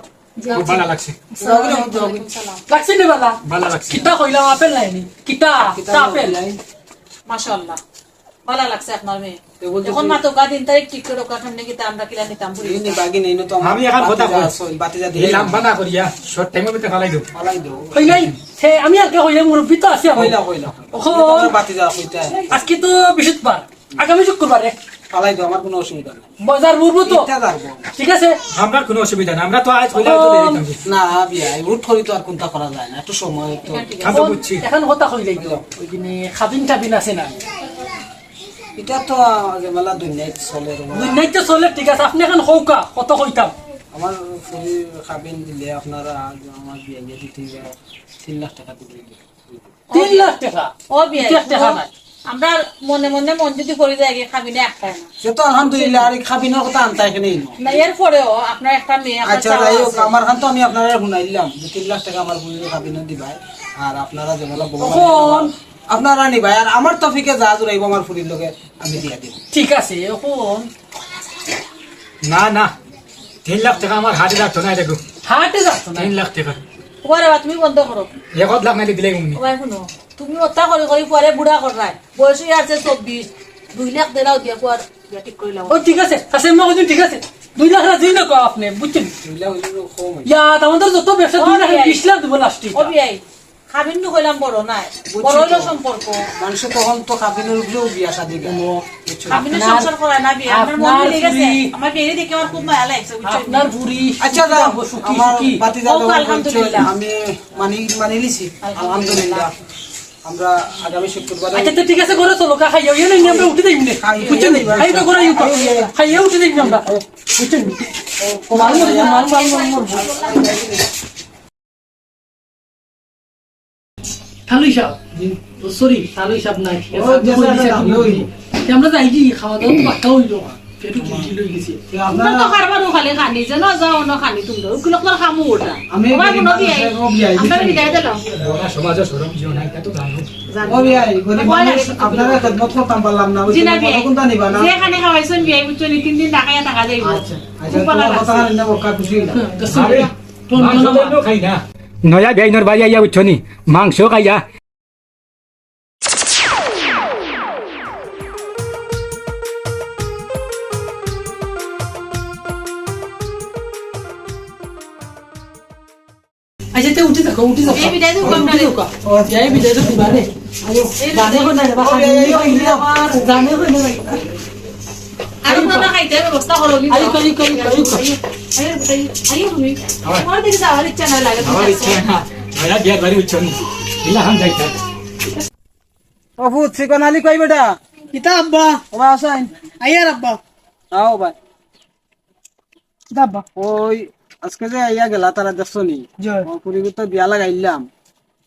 জি। খুব ভালো লাগছে। আসসালামু আলাইকুম। ওয়ালাইকুম সালাম। লাগছে নি বালা? ভালো লাগছে। কিতা কইলাম, আপেল নাইনি? কিতা? কিতা আপেল? মাশাআল্লাহ। ভালা লাগছে আপনার মেয়ে। তো বলছি এখন কি? মা তো গা দিন তারিখ ঠিক করে ওখান থেকে কিতা আমরা কিলা নিতাম ভুলি এই নি গেতাম। বাগি নেই, নো তো আমার আমি এখন কথা ভাতিজা কই। আছে, ওই ভাতিজা এই দিয়ে লাম্বা না করিয়া, শর্ট টাইমর ভিতরে ফালাই দেও। ফালাই দেও। কই নাই? সে আমি আর কে কইলে মুরব্বি তো আছে আমার। কইলা, কইলা। ওহো। আমার ভাতিজা কইতা। আজকে তো বৃহস্পতিবার, আগামী শুক্রবারে। ফালাই দেও, আমার কোনো অসুবিধা নাই। বাজার উঠবো তো? ইটা যাবো। ঠিক আছে? আমরা কোনো অসুবিধা নাই, আমরা তো আজ কইলা তো দেরি থাকবে। না, বিয়া, উঠ করি তো আর কোনটা করা যায় না, একটু সময় তো। এখন তো বুঝছি। এখন কথা কই যাই তো। ওই দিনে খাবিন টাবিন আছে না? ইটা তো, আহ, যে মেলা দুনিয়াত চলে রে বাবা। দুনিয়াত তো চলে, ঠিক আছে, আপনে অখন কউক্কা, কত কইতাম? আমার ফুরির কাবিন দিলে আপনারা আমার বিয়াইয়ে দিতে অইবো তিন লাখ টেকা দিতে অইবো। তিন লাখ টেকা? ও বিয়াই, ইটা টেকা নাই। আমরা মনে মনে মন যদি করি যায়, কাবিনে একটাই না। সে তো আলহামদুলিল্লাহ, আর এই কাবিনর কথা আনতা অখনে না। না, এরপরেও আপনার একটা মেয়ে, আপনার আচ্ছা, চাওয়া যাই হোক, আছে। আমার খান তো আমি আপনারে হুনাইলাম যে তিন লাখ টেকা আমার ফুরির কাবিনে দিবায়, আর আপনারা যে মেলা বউ অখন আপনারা নিবায়, আর আমার তৌফিকে যা জুড়াইবো আমার ফুরির লগে আমি দিয়া দিমু। ঠিক আছে, অখন না, না, তিন লাখ টেকা আমার হাটে যাইতো না, দেখো। হাটে যাইতো না? তিন লাখ টেকা। ওরে বাবা, তুমি বন্ধ করো। এক লাখ নাইলে দিলাই উনি। ও ভাই, হুনো, তুমি অতা করি করি পরে বুড়া কররায়। বয়স অই আছে চব্বিশ, দুই লাখ দেরাও দিয়া পর বিয়া ঠিক করিলাম। ও, ঠিক আছে, হাসেম মা, ওজন ঠিক আছে। দুই লাখ রাজি না কও আপনে, বুঝছইন? দুই লাখ অইলে তো কম অইছে। ইয়া, তা আমাদের যত ব্যবসা, ও দুই লাখ, ভাই। বিশ লাখ দিবো লাস্টে। ও ভাই, কাবিন তো কইলাম বড় নায়, বুঝছি বড় অইলো তো। সম্পর্ক। মানুষে তখন তো কাবিনর উপরেও বিয়া শাদি করে। হুনো, বুঝছো? কাবিনর আপনার, সংসার করা না বিয়া, আমার মন আপনার মিলি গেছে। ফুরি, আমার বিয়া দেখে আমার খুব মায়া লাগছে, বুঝছো? আপনার ফুরি আচ্ছা, সুখী যাও, থাকবো, সুখী, আমার সুখী। ভাতিজা ও, যখন আলহামদুলিল্লাহ। বলছে, আমি মানি, মানি নিছি। আলহামদুলিল্লাহ। আলহামদুলিল্লাহ। আমরা আগামী শুক্রবারে আচ্ছা, তো ঠিক আছে, ঘরো চলো, কা খাইয়া অইয়া নাই, আমরা উঠি যাইমু নে। খাই, বুঝছো নি? খাই, খাই, খাই, খাই, খাই। খাইয়া উঠি যাইমু আমরা। বুঝছো নি? মাল মরবো, মাল, মাল, মাল মরবো। তালুই সাব, জি। ও, sorry, তালুই সাব নাই, ঠিক আছে? ও, জি, স্যার, স্যার, স্যার। তে আমরা যাই কি, খাওয়া দাওয়া তো বাক্কা অইলো, পেটও কিলকিল অই গেছে। তে আমরা আপনারা তো কারবার ওখানে খানি, যেন যাও না খানি তোমরা, ওগুলো তোমার খামু ওটা। আমি আমার গরিব কোনো মানুষ, বিয়াই, আমি বিয়াই আমরা দিছি। বিদায় দিলাম। ওরা সমাজে শরম জিও না, এটা তো জানো। জানি। ও বিয়াই, গরিব ভয় মানুষ, লাগে তো আপনারা খেদমত করতাম পারলাম না, ওই জি না, জন্য বিয়াই। কতক্ষণ তা নিবা না? যেখানে খাওয়াইছেন বিয়াই, বুঝছো নি, তিন দিন না খাইয়া থাকা যাইব। আচ্ছা, আচ্ছা, খুব ভালো তোমার লাগছে। কথা শুনে বড় খুশি হইলাম। হুম, তো আরে, শুনো। মাংস তো অন্য খাই না। নয়া বিয়াইনর বাড়ি আইয়া বুঝছো নি, মাংস খাইয়া। আচ্ছা, তে উঠি থাকো, উঠি থাকো। এই বিদায় দেবো উঠি আপনারে। থাকো। ও, এই বিদায় তো দিবা রে। আয়ো, এই জানে বিদায়। কই না রে, বাবা, এই, এই, এই, এই, জানে কই না রে। আরো খানা খাইতে ব্যবস্থা করো, কিন্তু। আয়ো, আয়ো, আয়ো, আয়ো, আয়ো। আয়ো, আয়ো, আয়ো তুমি। আমার দিকে যাওয়ার ইচ্ছা না লাগে, আমার ইচ্ছা না। ভাইয়া, বিয়ার বাড়ি উঠছো না। ইলা হাম যাইতা। ও ফুত, চিকন আলী কই বেটা? কিতা আব্বা? ও ভাই, আসেন। আইয়ার আব্বা। আও ভাই। কিতা আব্বা? ওই আজকে যে আইয়া গেলা, তারা দেখছো নি? জি। ও ফুরিগুর তো বিয়া লাগাইলাম।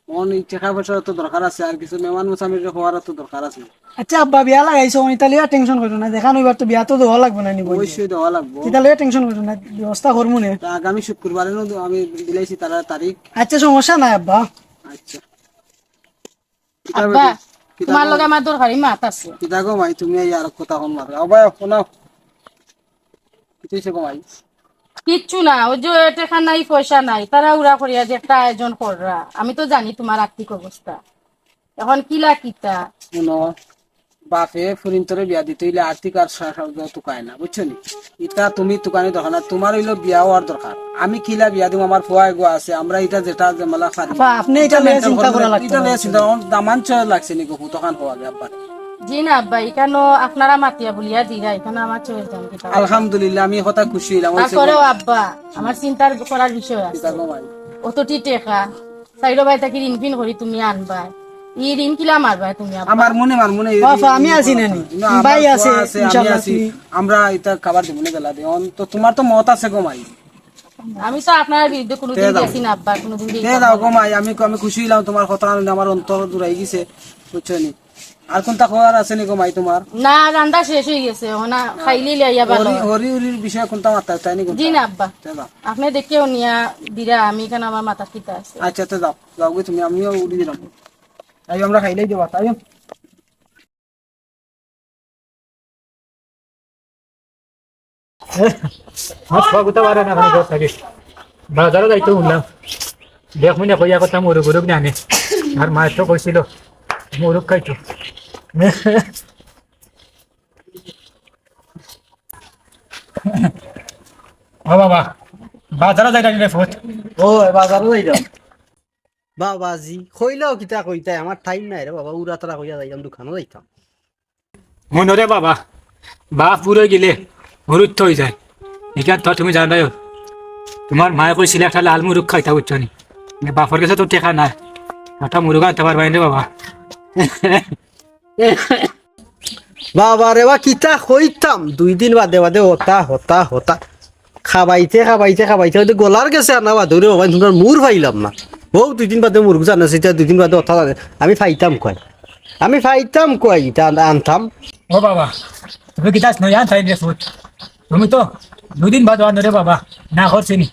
অন ই টেকা পয়সার তো দরকার আছে, আর কিছু মেহমান মুসাফির হওয়ার তো দরকার আছে। আচ্ছা আব্বা, বিয়া লাগাইছো, অন ইতা লইয়া tension করো না, যেখান অইবার তো বিয়া তো দেওয়া লাগবো না নি বইন? অবশ্যই দেওয়া লাগবো। ইতা লইয়া tension করো না, ব্যবস্থা করমু নে। তা আগামী শুক্রবারে নু আমি দিলাইছি তারা তারিখ। আচ্ছা, সমস্যা নাই আব্বা। আচ্ছা। কিতা আব্বা, বেটি? কিতা তোমার গো? লগে আমার দরকারি মাত আছে। কিতা গো মাই, তুমি এই আর কথা কম মাত। আব্বা, শোনাও। কিতা হইছে গো মাই? কিচ্ছু না, ওই যে টেকা নাই, পয়সা নাই, তাড়াহুড়া করিয়া যে একটা আয়োজন কররা, আমি তো জানি তোমার আর্থিক অবস্থা। এখন কিলা কিতা? শুনো, বাপে ফুরিন্তরে বিয়া দিতে অইলে আর্থিক আর সা-, সাহায্য তুকায় না, বুঝছো নি? ইতা তুমি তুকানি দরকার না, তোমার অইলো বিয়া হওয়ার দরকার। আমি কিলা বিয়া দিমু, আমার ফুয়া এগো আছে, আমরা ইটা যেটা ঝামেলা পারি। আপা, আপনি ইটা ইটা লইয়া maintain চিন্তা করলে করা লাগতো ইটা না। লইয়া চিন্তা, আমার দামান চয় লাগছে নি গো, কতখান হওয়া গে আব্বা। জি না আব্বা, ইখানো আপনারা মাতিয়া বলিয়া দিরা, ইখানো আমার চয়ের দাম কিতা? আলহামদুলিল্লাহ, আমি কথা খুশি হইলাম। ওই তারপরেও আব্বা, আমার চিন্তার করার বিষয় আছে। কিতা গো মাই? অতটি টেকা, চাইরো ভাই থাকি ঋণ ফিন করি তুমি আনবায়। ই ঋণ কিলা মারবায় তুমি আব্বা? আমার মনে, আমার মনে এই বাবা, আমি আছি না নি? না, আমার ভাই আছে, ফুয়া আছে, আমি ইনশাআল্লাহ আছি। তুমি আমরা ইতা খাবার দিব না গেলা দে। অন তো তোমার তো মত আছে গো মাই। আমি তো আপনার বিরুদ্ধে কোনোদিন তে দাও। গেছি না আব্বা, কোনোদিন তে গেছি দাও না। গো মাই, আমি, আমি খুশি হইলাম তোমার কথা শুনে, আমার অন্তর জুড়াই গেছে, বুঝছো নি? আর কোনটা খবর আছে নি গো মাই তোমার? না, রান্না শেষ হয়ে গেছে, ওনা খাইলে লিয়া ভালো হরি, হয়। হরি উরির বিষয়ে কোনটা মাথা তাই নি কোনটা? জি না আব্বা। তে দাও। আপনি দেখে নিয়া দিরা, আমি এখানে আমার মাথা কিতা আছে। আচ্ছা, তে যাও, যাও গো তুমি, আমিও উঠি দিলাম। আই আমরা খাইলেই দেবা, তাই? আর সবগুতা বারে না, মানে, ঘর থাকি। বাজারো যাইতো শুনলাম। দেখ, মনে কইয়া কথা, মুরুগ উরুগ না আনে। আর মায়ে তো কইছিল, মুরুগ খাইতো। ও বাবা, বাজারো যাইতাম রে ফুত। ও, বাজারো যাইতাম। বাবাজি, কইলেও কিতা কইতায়, আমার time নাই রে বাবা, উড়াতাড়া কইয়া যাইতাম, দোকানো যাইতাম। হুনো রে বাবা, বাপ বুড়ো গেলে হুরুত্ব হয়ে যায়। এখান তো তুমি জানো, তোমার মায়ে কইছিল একটা লাল মুরুগ খাইতা, বুঝছো নি? কিন্তু বাপর কাছে তো টেকা নাই, একটা মুরুগ আনতে পারবায় রে বাবা। বাবা রে বা, কিতা কইতাম, দুই দিন বাদে বাদে হতা, হতা, হতা। খাবাইতে, খাবাইতে, খাবাইতে, ওই যে গলার গেছে আনা বাদে, ওরে বাবা, তুমরার মুর পাইলাম না। বউ দুই দিন বাদে মুরগ জানে, সেটা দুই দিন বাদে হতা জানে। আমি পাইতাম কই? আমি পাইতাম কই? ইটা আন-, আনতাম। ও বাবা, তুমি কিতা নয়া আনতাই রে ফুট? তুমি তো দুই দিন বাদে আনো রে বাবা, না করছিনি।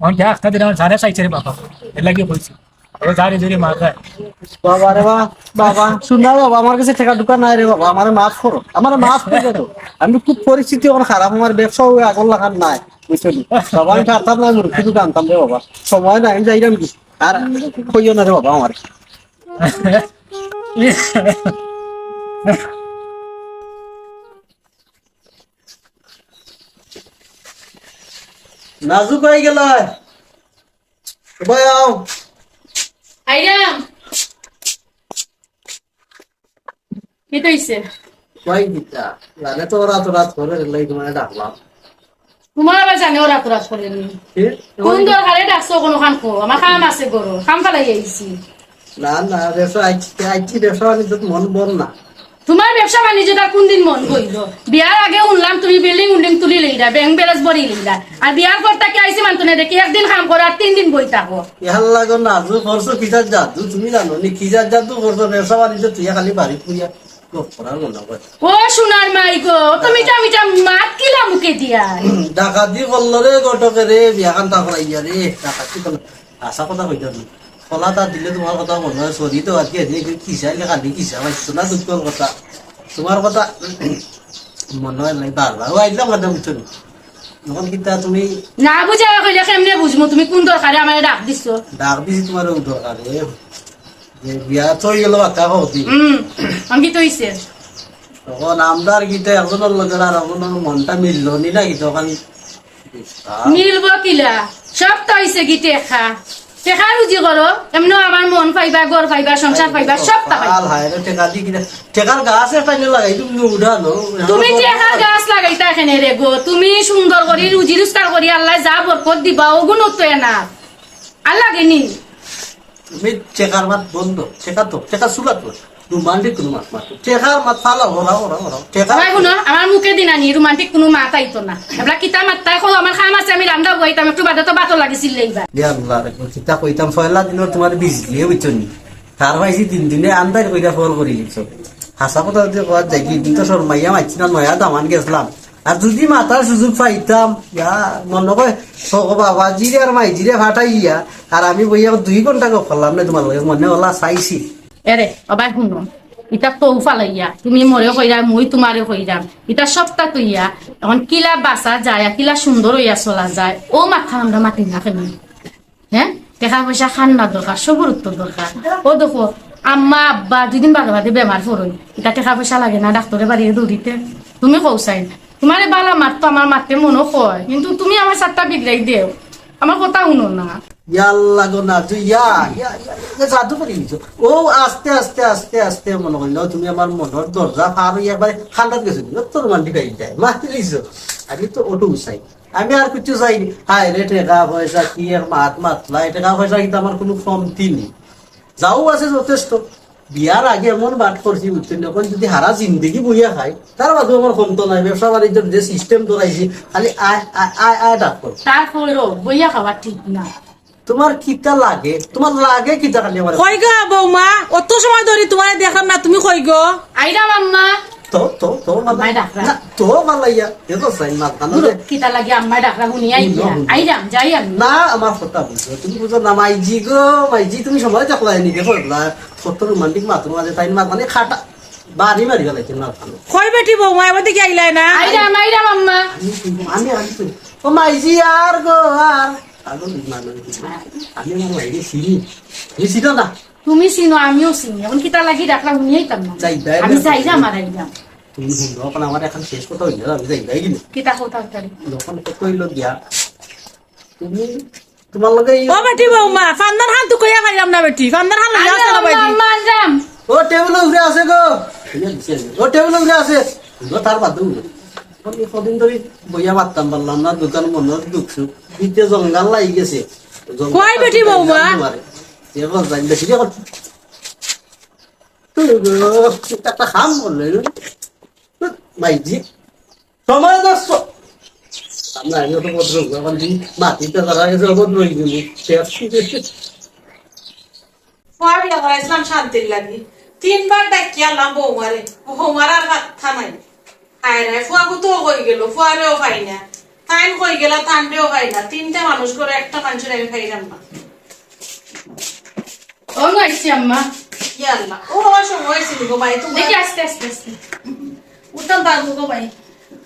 অন কে আখতা দিলাম, সাড়ে চাইছে রে বাবা, এর লাগি কইছি। ও জারি জুরি মার যায়। বাবা রে বা, বাবা, শুন না বাবা, আমার কাছে টেকা টুকা নাই রে বাবা, আমারে মাফ করো, আমারে মাফ করে দাও। আমি খুব পরিস্থিতি অখন খারাপ, আমার ব্যবসাও আগর লাখান নাই, বুঝছো নি? বাবা, আমি পারতাম না, মুরগি টুকা আনতাম রে বাবা, সময় নাই, আমি যাইরাম কি? আর কইও না রে বাবা আমারে। নাজু কই গেলায়? ভাই আও। আইরাম। কিতা অইছে? কই দিতা? জানে তো ওরা তো রাত করে লাই তোমারে ডাকলাম। তুমার আবার জানে ওরা তো রাত করে নি। কি? কোন দরকারে ডাকছো কোনোখান কো? আমার কাম আছে ঘরো, কাম ফালাই আইছি। না, না, ব্যবসা আইছি, আইছি, ব্যবসা বাণিজ্যত মন বন্ধ না। তুমার ব্যবসা বাণিজ্যত আর কোন দিন মন বইলো? বিয়ার আগে হুনলাম তুমি বিল্ডিং উল্ডিং তুলি লইলা, ব্যাংক ব্যালেন্স ভরি লইলা, আর বিয়ার পর থাকি আইছি মানতো না দেখি একদিন কাম করো আর তিন দিন বই থাকো। ইয়ার লাগো নাজু করছো কিতা জাদু, তুমি জানো নি কি জাত জাদু করছো? ব্যবসা বাণিজ্য তুই খালি বাড়ি পুইয়া গপ করার মনে হয়। ও সোনার মাই গো, অত মিঠা মিঠা মাত কিলা মুখে দিয়া? ডাকাতি করলো রে ঘটকে রে, বিয়াখান তা করাইয়া রে, ডাকাতি করলো। হাছা কথা কইতাম না। কলা তা দিলে তুমার কথা মনে হয়, সরি তো আর কি, আজকে কিসা আইলে খালি কিসা পাইছো না দুঃখর কথা। তুমার কথা মনে হয় নাই বারবার। ও আইলাম কথা বুঝছো নি? যখন কিতা তুমি না বুঝা কইলে কেমনে বুঝমু তুমি কোন দরকারে আমারে ডাক দিছো? ডাক দিছি তুমার ওই দরকারে। যে বিয়া তো হয়ে গেল, বাক্কা কও তুই। হুম, আমি কি তো হইছে? তখন আমরার কিতা একজনের লগে আর একজনের মনটা মিললো নি না কি তখন? মিলবো কিলা? সব তো হইছে কি টেকা। টেকা রুজি করো, এমনও আমার মন পাইবা, ঘর পাইবা, সংসার পাইবা, সব তা পাইবা। হায় রে, টেকা দি কিনা? টেকার গাছ একটা এনে লাগাই, তুমি উঠানো। তুমি টেকার গাছ লাগাইতা এখানে রে গো। তুমি সুন্দর করি, রুজি রোজগার করি, আল্লাহ যা বরকত দিবা, ওগুন তো এনা। আর লাগেনি। তুমি টেকার মাত বন্ধ, টেকা তো, টেকা চুলা তো। রোমান্টিক কোনো মাত মাতো। টেকার মাত ফালাও, ওরা, ওরা, ওরা। টেকা ভাই হুনো, আমার মুখে দিন আনি, রোমান্টিক কোনো মাত আইতো না। এবলা কিতা মাত তাই কও, আমার কাম আছে, আমি রান্দা বইতাম, একটু বাদে তো বাতো লাগিছিল এইবার। ইয়া আল্লাহ রে, কিতা কইতাম, পয়লা দিনর তুমার বিজলি, বুঝছো নি? তার পাইছি তিন দিনে আন্দার কইরা ফল করি দিছো। হাছা কথা যদি কওয়া যায়, কি দিন তো শরমাইয়া মাইছি না, নয়া দামান গেছলাম। আর যদি মাতার সুযোগ পাইতাম, ইয়া, মনে কয়, সক বাবা, জিরে আর মাই জিরে ফাটাইয়া, আর আমি বইয়া দুই ঘন্টা গপ করলাম না তুমার লগে, মনে ওলা চাইছি। এরে, ও ভাই হুনো, ইতা তো ফালাইয়া, তুমি মোরে কইরা, মুই তুমারে কইরাম, ইতা সবটা তুইয়া, এখন কিলা বাঁচা যায়, আর কিলা সুন্দর হইয়া চলা যায়, ও মাথা আমরা মাতি না কেন? হ্যাঁ, টেকা পয়সা খান না দরকার, সবর উত্তর দরকার। ও দেখো, আম্মা আব্বা দুই দিন বাদে বাদে বেমার পড়ইন, ইতা টেকা পয়সা লাগে না ডাক্তরে বাড়িয়ে দৌড়িতে? তুমি কও চাই, তুমারে বালা মাত তো আমার মাতে মনো কয়, কিন্তু তুমি আমার সাতটা বিগড়াই দেও, আমার কথা হুনো না। ইয়াল্লা গো নাজু, ইয়া, ইয়া, ইয়া, ইয়া, জাদু করি দিছো। ও আস্তে আস্তে আস্তে আস্তে মনে করিল তুমি আমার মনর দরজা পার হইয়া একবারে খান্দাত গেছো। অত রোমান্টিক আই যায়, মাতি দিছো। আমি তো অটো উসাই। আমি আর কিছু চাই নি। হায় রে, টেকা পয়সা কি এক মাত মাতলা, এই টেকা পয়সা কিন্তু আমার কোনো কমতি নেই। যাও আছে যথেষ্ট। বিয়ার আগে এমন বাট করছি, বুঝছো নি? এখন যদি হারা জিন্দেগি বইয়া খাই, তার বাদেও আমার কমতো নাই। ব্যবসা বাণিজ্যর যে সিস্টেম ধরাইছি, খালি আয়, আয়, আয়, আয় ডাক কর। তারপরেও বইয়া খাওয়া ঠিক না। তুমার কিতা লাগে? তুমার লাগে কিতা খালি আমার? কই গো বৌমা, অত সময় ধরি তুমারে দেখলাম না, তুমি কই গো? আইরাম আম্মা। তো, তো, তো, মালা-, আম্মায় ডাকরা। না, তো, মালাইয়া, এ তো চাই না, না, দূর, না, কিতা লাগি আম্মায় ডাকরা, হুনি আই হুনো, গিয়া। হুনো। আইরাম, যাই আমি। না, আমার কথা বুঝো, তুমি বুঝো না, মাইজি গো, মাইজি, তুমি সময় দেখলা, এনি দেখো, দেখলা, কত রোমান্টিক মাত, মাঝে তাই মাত, মানে, খাটা, বাড়ি মারি গেলাই, তুমি মাত, মানে। কই বেটি বৌমা, এবার দেখি আইলায় না? আইরাম, আইরাম আম্মা। আমি, আমি, আমি, ও মাইজি আর গো, আর। পাগল মানুষ। আমি আমার মাইরে চিনি। তুমি চিনো না? তুমি চিনো, আমিও চিনি। এখন কিতা লাগি ডাকলা, হুনিয়াইতাম না। যাই, যাই, আমি যাই। যাইরাম আর আইরাম। তুমি হুনো, এখন আমার এখন শেষ কথা হইল, আমি যাই, যাই কিনা? কিতা কথা হইতারি? যখন কত হইল গিয়া, তুমি, তোমার লগে এই ও বেটি বৌমা, ফান্দার হান তো কইয়া পাইলাম না বেটি, ফান্দার হান লইয়া আইরাম, আছে না বেটি? আম্মা, আইরাম। ও টেবিল উপরে আছে গো। ও টেবিল উপরে আছে। ও তার বাদ দাও। আমি কদিন ধরে বইয়া মারতাম পারলাম না, দোকান মনে হয় দুখ সুখ। ভিতরে জঙ্গল লাগি গেছে। জঙ্গল কই বেটি বৌমা? মারে। এ বল যাই, বেটি যখন তুই গো, একটা কাম করলে, না? তুই মাইজি, সময় নষ্ট। আমরা এনে তো ভদ্র, যখন দিন মাটিতে ধরা গেছে, ভদ্র হয়ে গেলি। ফুয়ারে হরাইছিলাম শান্তির লাগি, তিনবার ডাকিয়া আনলাম বৌমারে, বৌমার আর মাথা নাই। হায় রে, ফুয়াগু তো কই গেল, ফুয়ারেও পাই না, তাইন কই গেলা, তানরেও পাই না। তিনটা মানুষ করে একটা মানুষের আমি পাইলাম না। ও আইছি আম্মা। ইয়া আল্লাহ, ও বাবা, সময় হয়েছিল গো মাই, তুমি দেখি আস্তে আস্তে আস্তে। উঠতাম পারবো গো মাই।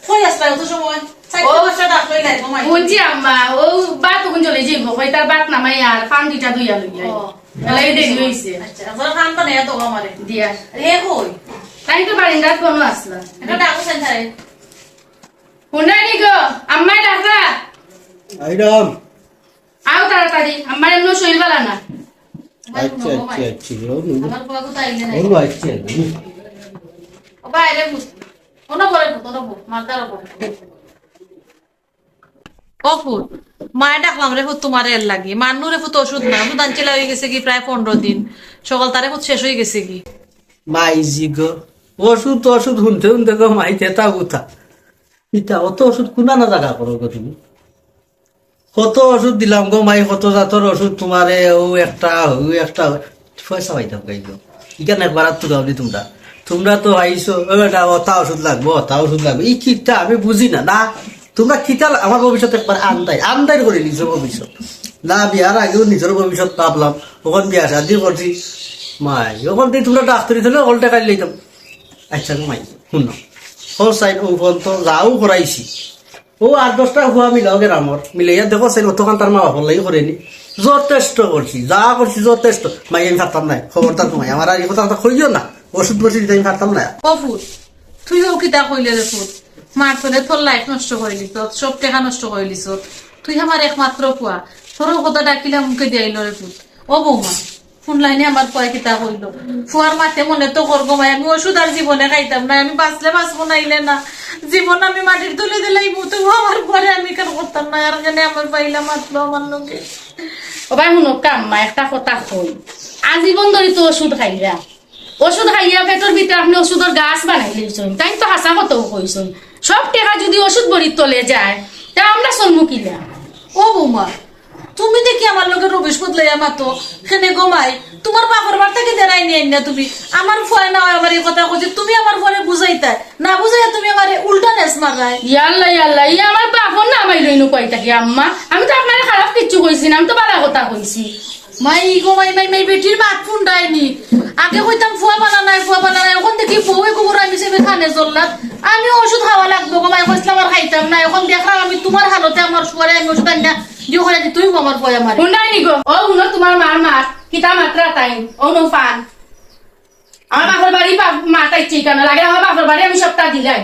কই আসলা অত সময়? চাইতে ও, বসে ডাক লই নাই গো মাই। বুঝছি আম্মা, ও ভাত তখন চলে যাইব, কই তার ভাত নামাই আর পান দুইটা দুইয়া লইয়া। ও। তাহলে এই দেরি হইছে। আচ্ছা, তোরা খান পানে এত আমারে। দিয়া। রে কই? তাই তো বারিন্দাত কোনো আসলা। এটা ডাকো সেন্টারে। হুনানি গো, আম্মায় ডাকরা। আইরাম। আও তাড়াতাড়ি, আম্মার এমন শরীর ভালা না। আচ্ছা, আচ্ছা, আচ্ছা। ও, ও, আমার বাবা তো আইলে নাই। ও, আচ্ছা। ও বাইরে বুঝ। ওনা পরে বুঝ, ওনা বুঝ, মালদার ওপর। ও ফুত, মায়ে ডাকলাম রে ফুত, তোমার এর লাগি। মান্নু রে ফুত ওষুধ না, ওষুধ আনছিলা হয়ে গেছে কি প্রায় পনেরো দিন। সকাল তারে ফুত শেষ হয়ে গেছে কি। মাইজি গো, ওষুধ তো ওষুধ হুনতে হুনতে গো মাই তেতা গুতা। ইতা অত ওষুধ কুনা না জাগা করো গো তুমি? কত ওষুধ দিলাম গো মাই, কত জাতর ওষুধ তোমারে, ও একটা, ও একটা, পয়সা পাইতাম কই গো। ইখান একবার আর তুকাওনি তোমরা। তোমরা তো আইছো, ও বেটা, অতা ওষুধ লাগবো, অতা ওষুধ লাগবো। ই কিতা আমি বুঝি না, না। তোমরা কিতা লা-, আমার ভবিষ্যৎ একবার আন্দাই, আন্দাই করে নিজের ভবিষ্যৎ। না, বিয়ার আগেও নিজের ভবিষ্যৎ ভাবলাম, ওখান বিয়া শাদি করছি। মাই, ওখান থেকে তোমরা ডাক্তারি দিলে অকল টাকা লইতাম। আচ্ছা গো মাই, শুনো। ও সাইন, ও ফোন তো যাও করাইছি। ও আট দশটা হুয়া মিলাও গেরামর। মিলাইয়া দেখো সাইন, অতখান তার মা বাপর লাগি করেনি। যথেষ্ট করছি, যা করছি যথেষ্ট। মাই, আমি পারতাম নাই। খবরদার তোমায়, আমার আর এই কথা কথা কইও না। ওষুধ বসে দিতে আমি পারতাম না। ও ফুত, তুইও কিতা কইলে রে ফুত? মার তলে তোর লাইফ নষ্ট করে দিত, সব টাকা নষ্ট করে দিত। তুই আমার একমাত্র ফুয়া, তোর কথা ডাকিলে মুখে দিয়াইল রে ফুত। ও বৌমা, ফোন লাইনে আমার ফুয়া কিতা কইল? ফুয়ার মাতে মনে তো করবো ভাই, আমি ওষুধ আর জীবনে খাইতাম না, আমি বাঁচলে বাঁচবো, নাইলে না। জীবন আমি মাটির তলে দিলাইমু, তবু আমার ফুয়ারে আমি কেন করতাম না, আর কেন আমার পাইলা মাতলো আমার লোকে। ও ভাই, হুনো কাম্মা, একটা কথা কই, আজীবন ধরি তো ওষুধ খাইরা, ওষুধ খাইয়া পেটর ভিতরে আপনি ওষুধর গাছ বানাই লইছইন, তাই তো হাছা কথাও কইছইন। সব টাকা যদি ওষুধ বড়ির তলে যায়, তা আমরা চলমু কিলা? ও বৌমা, তুমি দেখি আমার লগে রবিশ বদলাইয়া মাতো, কেনে গো মাই? তোমার বাপর বাড়ি থাকি দেরাই নিয়ে না তুমি। আমার ফুয়ায় না হয় আমার এই কথা কইছে, তুমি আমার ফুয়ারে বুঝাইতায়, না বুঝাইয়া তুমি আমারে উল্টা নেস মারায়। ইয়াল্লা, ইয়াল্লা, ই আমার বাপর নাম আইলো ইনো কই থাকি আম্মা? আমি তো আপনারে খারাপ কিচ্ছু কইছি না, আমি তো ভালা কথা কইছি। মাই গো মাই, মাই, মাই, বেটির মাত ফুন্ডায়নি। আগে কইতাম ফুয়া বালা নাই, ফুয়া বালা নাই, ওখান থেকে বউয়ে কুকুর আমি সেবে খানে জল্লাদ। আমি ওষুধ খাওয়া লাগবো গো মাই, কইছিলাম আর খাইতাম না। এখন দেখলাম আমি তোমার হালতে আমার ফুয়ারে আমি ওষুধ আনিয়া দিও করে দি, তুই আমার ফুয়া আমার। হুন্ডায়নি গো, ও হুনো তোমার মার মাত, কিতা মাতরা তাইন, ও নো ফান। আমার বাপর বাড়ি বাপ-, মাত আইছে কেন লাগে? আমার বাপর বাড়ি আমি সবটা দিলাই।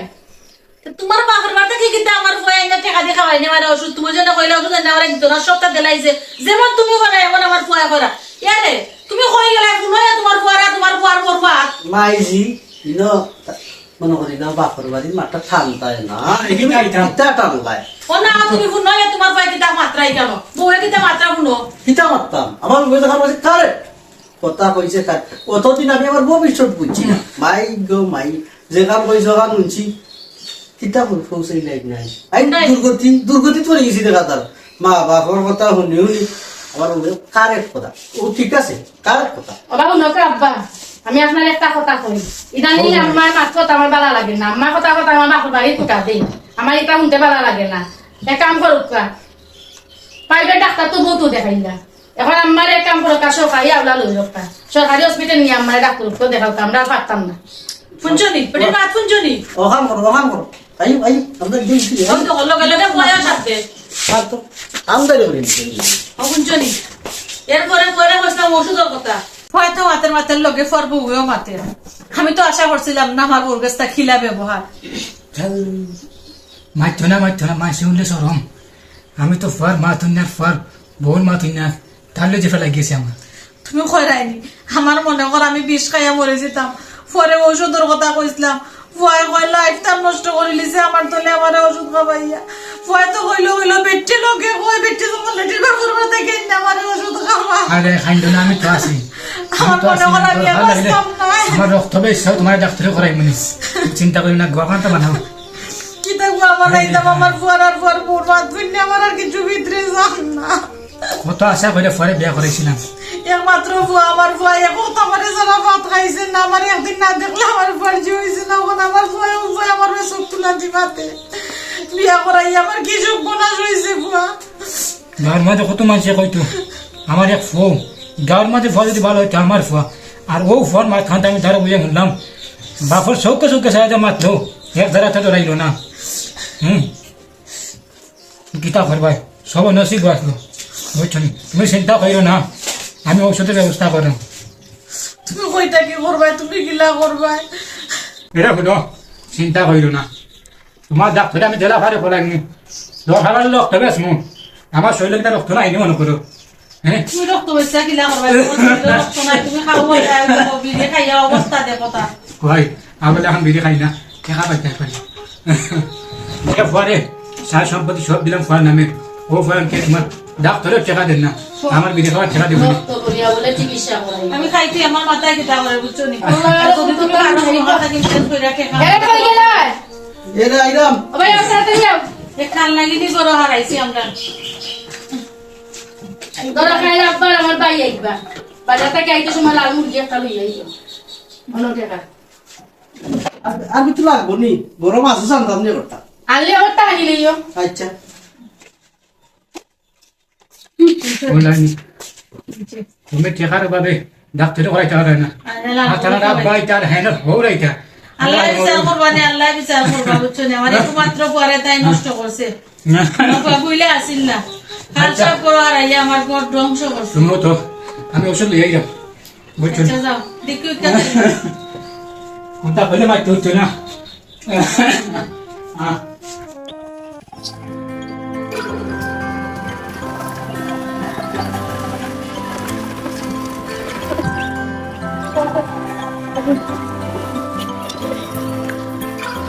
তো তোমার বাপর বাড়ি থাকি কিতা আমার ফুয়া এনে টাকা দিয়ে খাওয়াই নে, মানে ওষুধ তুমি যেন কইলে ওষুধ এনে আমার দিত না, সবটা দিলাইছে। যেমন তুমি করা, এমন আমার ফুয়া করা। ইয়ারে, তুমি কই গেলে? হুনো ইয়া তোমার ফুয়ারা, তোমার ফুয়ার বরবাদ। মাইজি, ইনো, মনে করি না বাপর বাড়ির মাঠটা ঠান্ডায় না। এখানে কিতা টানলায়? ও না, তুমি হুনো ইয়া তোমার ফুয়া কিতা মাতরাই কেন? বউয়ে কিতা মাতরা হুনো? কিতা মাততাম? আমার বউয়ে যখন বলছে, "কারে?" কথা কইছে, "কার?" অতদিন আমি আমার ভবিষ্যৎ বুঝছি না। মাই গো মাই, যেখান কইছে ওখান শুনছি। কিতা কই পৌঁছাই লাইক নাই। আই নাই। দুর্গতি, দুর্গতি তো গেছি দেখা তার। মা বাপর কথা শুনি শুনি আমার বউয়ে কারেক্ট কথা। ও ঠিক আছে, কারেক্ট কথা। ওবা হুনক আব্বা, আমি আপনার একটা কথা কই। ইদানিং হুম। আম্মার মাত কথা আমার ভালা লাগে না, আম্মার কথা কথা আমার বাপর বাড়ি কুটা দেই, আমার ইটা হুনতে ভালা লাগে না। এক কাম করুক্কা, প্রাইভেট ডাক্তার তো বউত দেখাইলা, এখন আম্মার এক কাম করুক্কা, সরকারি আওলা লইরুক্কা, সরকারি হসপিটাল নিয়া আম্মারে ডাক্তার দেখাউক্কা, আমরা আর পারতাম না। হুনছনি? বেটির মাত হুনছনি? ওখান করো, ওখান করো। আই, আই, আমরা দিন কি? ওই তো লগে লগে বয়া সাথে। আর তো আমদানি করে নিতে। ও হুনছনি? এরপরে পরে কইছিলাম ওষুধর কথা। হয়তো মাতের মাতের লগে ফর বউয়েও মাতে। আমি তো আশা করছিলাম না আমার বউর গেছটা খিলা ব্যবহার। মারতো না, মারতো না, মাসে উঠলে সরম। আমি তো ফর মাতুন না, ফর বউর মাতুন না, তার লগে ফেলা গেছে আমার। তুমি কইরায়নি, আমার মনে কর আমি বিষ খাইয়া মরি যেতাম। পরে ঔষধর কথা কইছিলাম, ফুয়ায় কয় লাইফ তার নষ্ট করি লিছে আমার তলে আমারে ওষুধ খাবাইয়া। ফুয়ায় তো কইলো কইলো বেটি লগে কই, বেটি যখন লেটির বার করবে দেখে না আমারে ওষুধ খাবা। আরে খাইন্দ না, আমি তো আছি। আমার মনে হয় আমি আর বাঁচতাম না। আমার রক্ত বেশ, তোমার ডাক্তারি করাই মনে। চিন্তা করি না, গোয়া খানটা বানাও। কিতা গোয়া বানাইতাম, আমার ফুয়ার আর ফুয়ার বউর বাদ বুইন্নে আমার আর কিছু ভিতরে যান না। কত আশা করে পরে বিয়া করাইছিলাম। একমাত্র ফুয়া, আমার ফুয়া এক বক্ত আমারে ছাড়া ভাত খাইছে না, আমার একদিন না দেখলে আমার ফুয়ার জি হইছে না, অখন আমার ফুয়া, ফুয়া আমার চোখ তুলা দিবাতে। বিয়া করাই আমার কি সুখ বনাশ হইছে ফুয়া। গাঁওর মাঝে কত মানষে কইতো, আমার এক ফুয়া, গাঁওর মাঝে ফুয়া যদি ভালো হইতো, আমার ফুয়া। আর ও ফুয়ার মাত খানটা আমি তারা বুঝে শুনলাম, বাপর চউখে চউখে চাইয়া মাতলো, এক দাঁড়াতে ডরাইলো না। হুম, কিতা করবায়, সব নসিব আসলো, বুঝছো নি? তুমি চিন্তা করিও না, আমি ঔষধের ব্যবস্থা করাম। তুমি কইতা কি করবায়, তুমি কিলা করবায়? এরা হলো, চিন্তা করিও না, তোমার ডাক্তারে আমি জেলা ফারে খোলাইনি। দরকার হলে রক্ত বেচমু। আমার শরীরে কিতা রক্ত নাই নি মনে করো? হ্যাঁ? তুমি রক্ত বেচা কিলা করবা? তোমার শরীরে রক্ত নাই, তুমি খাও বলে, বিড়ি খাইয়া অবস্থা দেখো তা। ভাই, আমি বলে এখন বিড়ি খাই না, টেকা পাইতে পারি। এ পরে সার সম্পত্তি সব দিলাম ফুয়ার নামে। ও ফুয়ার কে তোমার ডাক্তারের টেকা দেন না, আমার বিড়ি খাওয়ার টেকা দেবেন না। রক্ত করিয়া বলে চিকিৎসা করাই। আমি খাইতে আমার মাথায় কিতা করে, বুঝছো নি? আর যদি তুমি কারো কোনো মাথা কিনতে করে রাখে, এরে কই গেলা? এ রে, আইরাম। ও ভাই, আও, তাড়াতাড়ি আও। এ কাল নাগিনি বড় হারাইছি আমরা। ধরো, খাইলে আব্বার আমার ভাই আইবা। বাজার থেকে আইতে সময় লাল মুরগি একটা লইয়া আইও। অন্য টাকা। আর, আর কিছু লাগবো নি? গরম আছে, সান্দাম নিয়ে করতাম। আনলে আবার তা আনি লইও। আচ্ছা। অনলাইনে। তুমি টেকার অভাবে ডাক্তারি করাইতে পারে না। আরে, আল্লাহ আর তারা রাত বাড়াইতে আর হ্যাঁ না, হৌরাইতে। আল্লাহ বিচার করবা নে, আল্লাহ বিচার করবা, বুঝছো নি? আমার একমাত্র পরে তাই নষ্ট করছে। না। আমার বাবা বইলে আসিল না। কাল আচ্ছা। সব বড় হারাইয়া আমার ঘর ধ্বংস করছে। তুমিও তো, আমি ঔষধ লইয়া যাই। বুঝছো নি? আচ্ছা, যাও। দেখি ওই কাছে। কোনটা বলে মারতে হচ্ছে না? হ্যাঁ।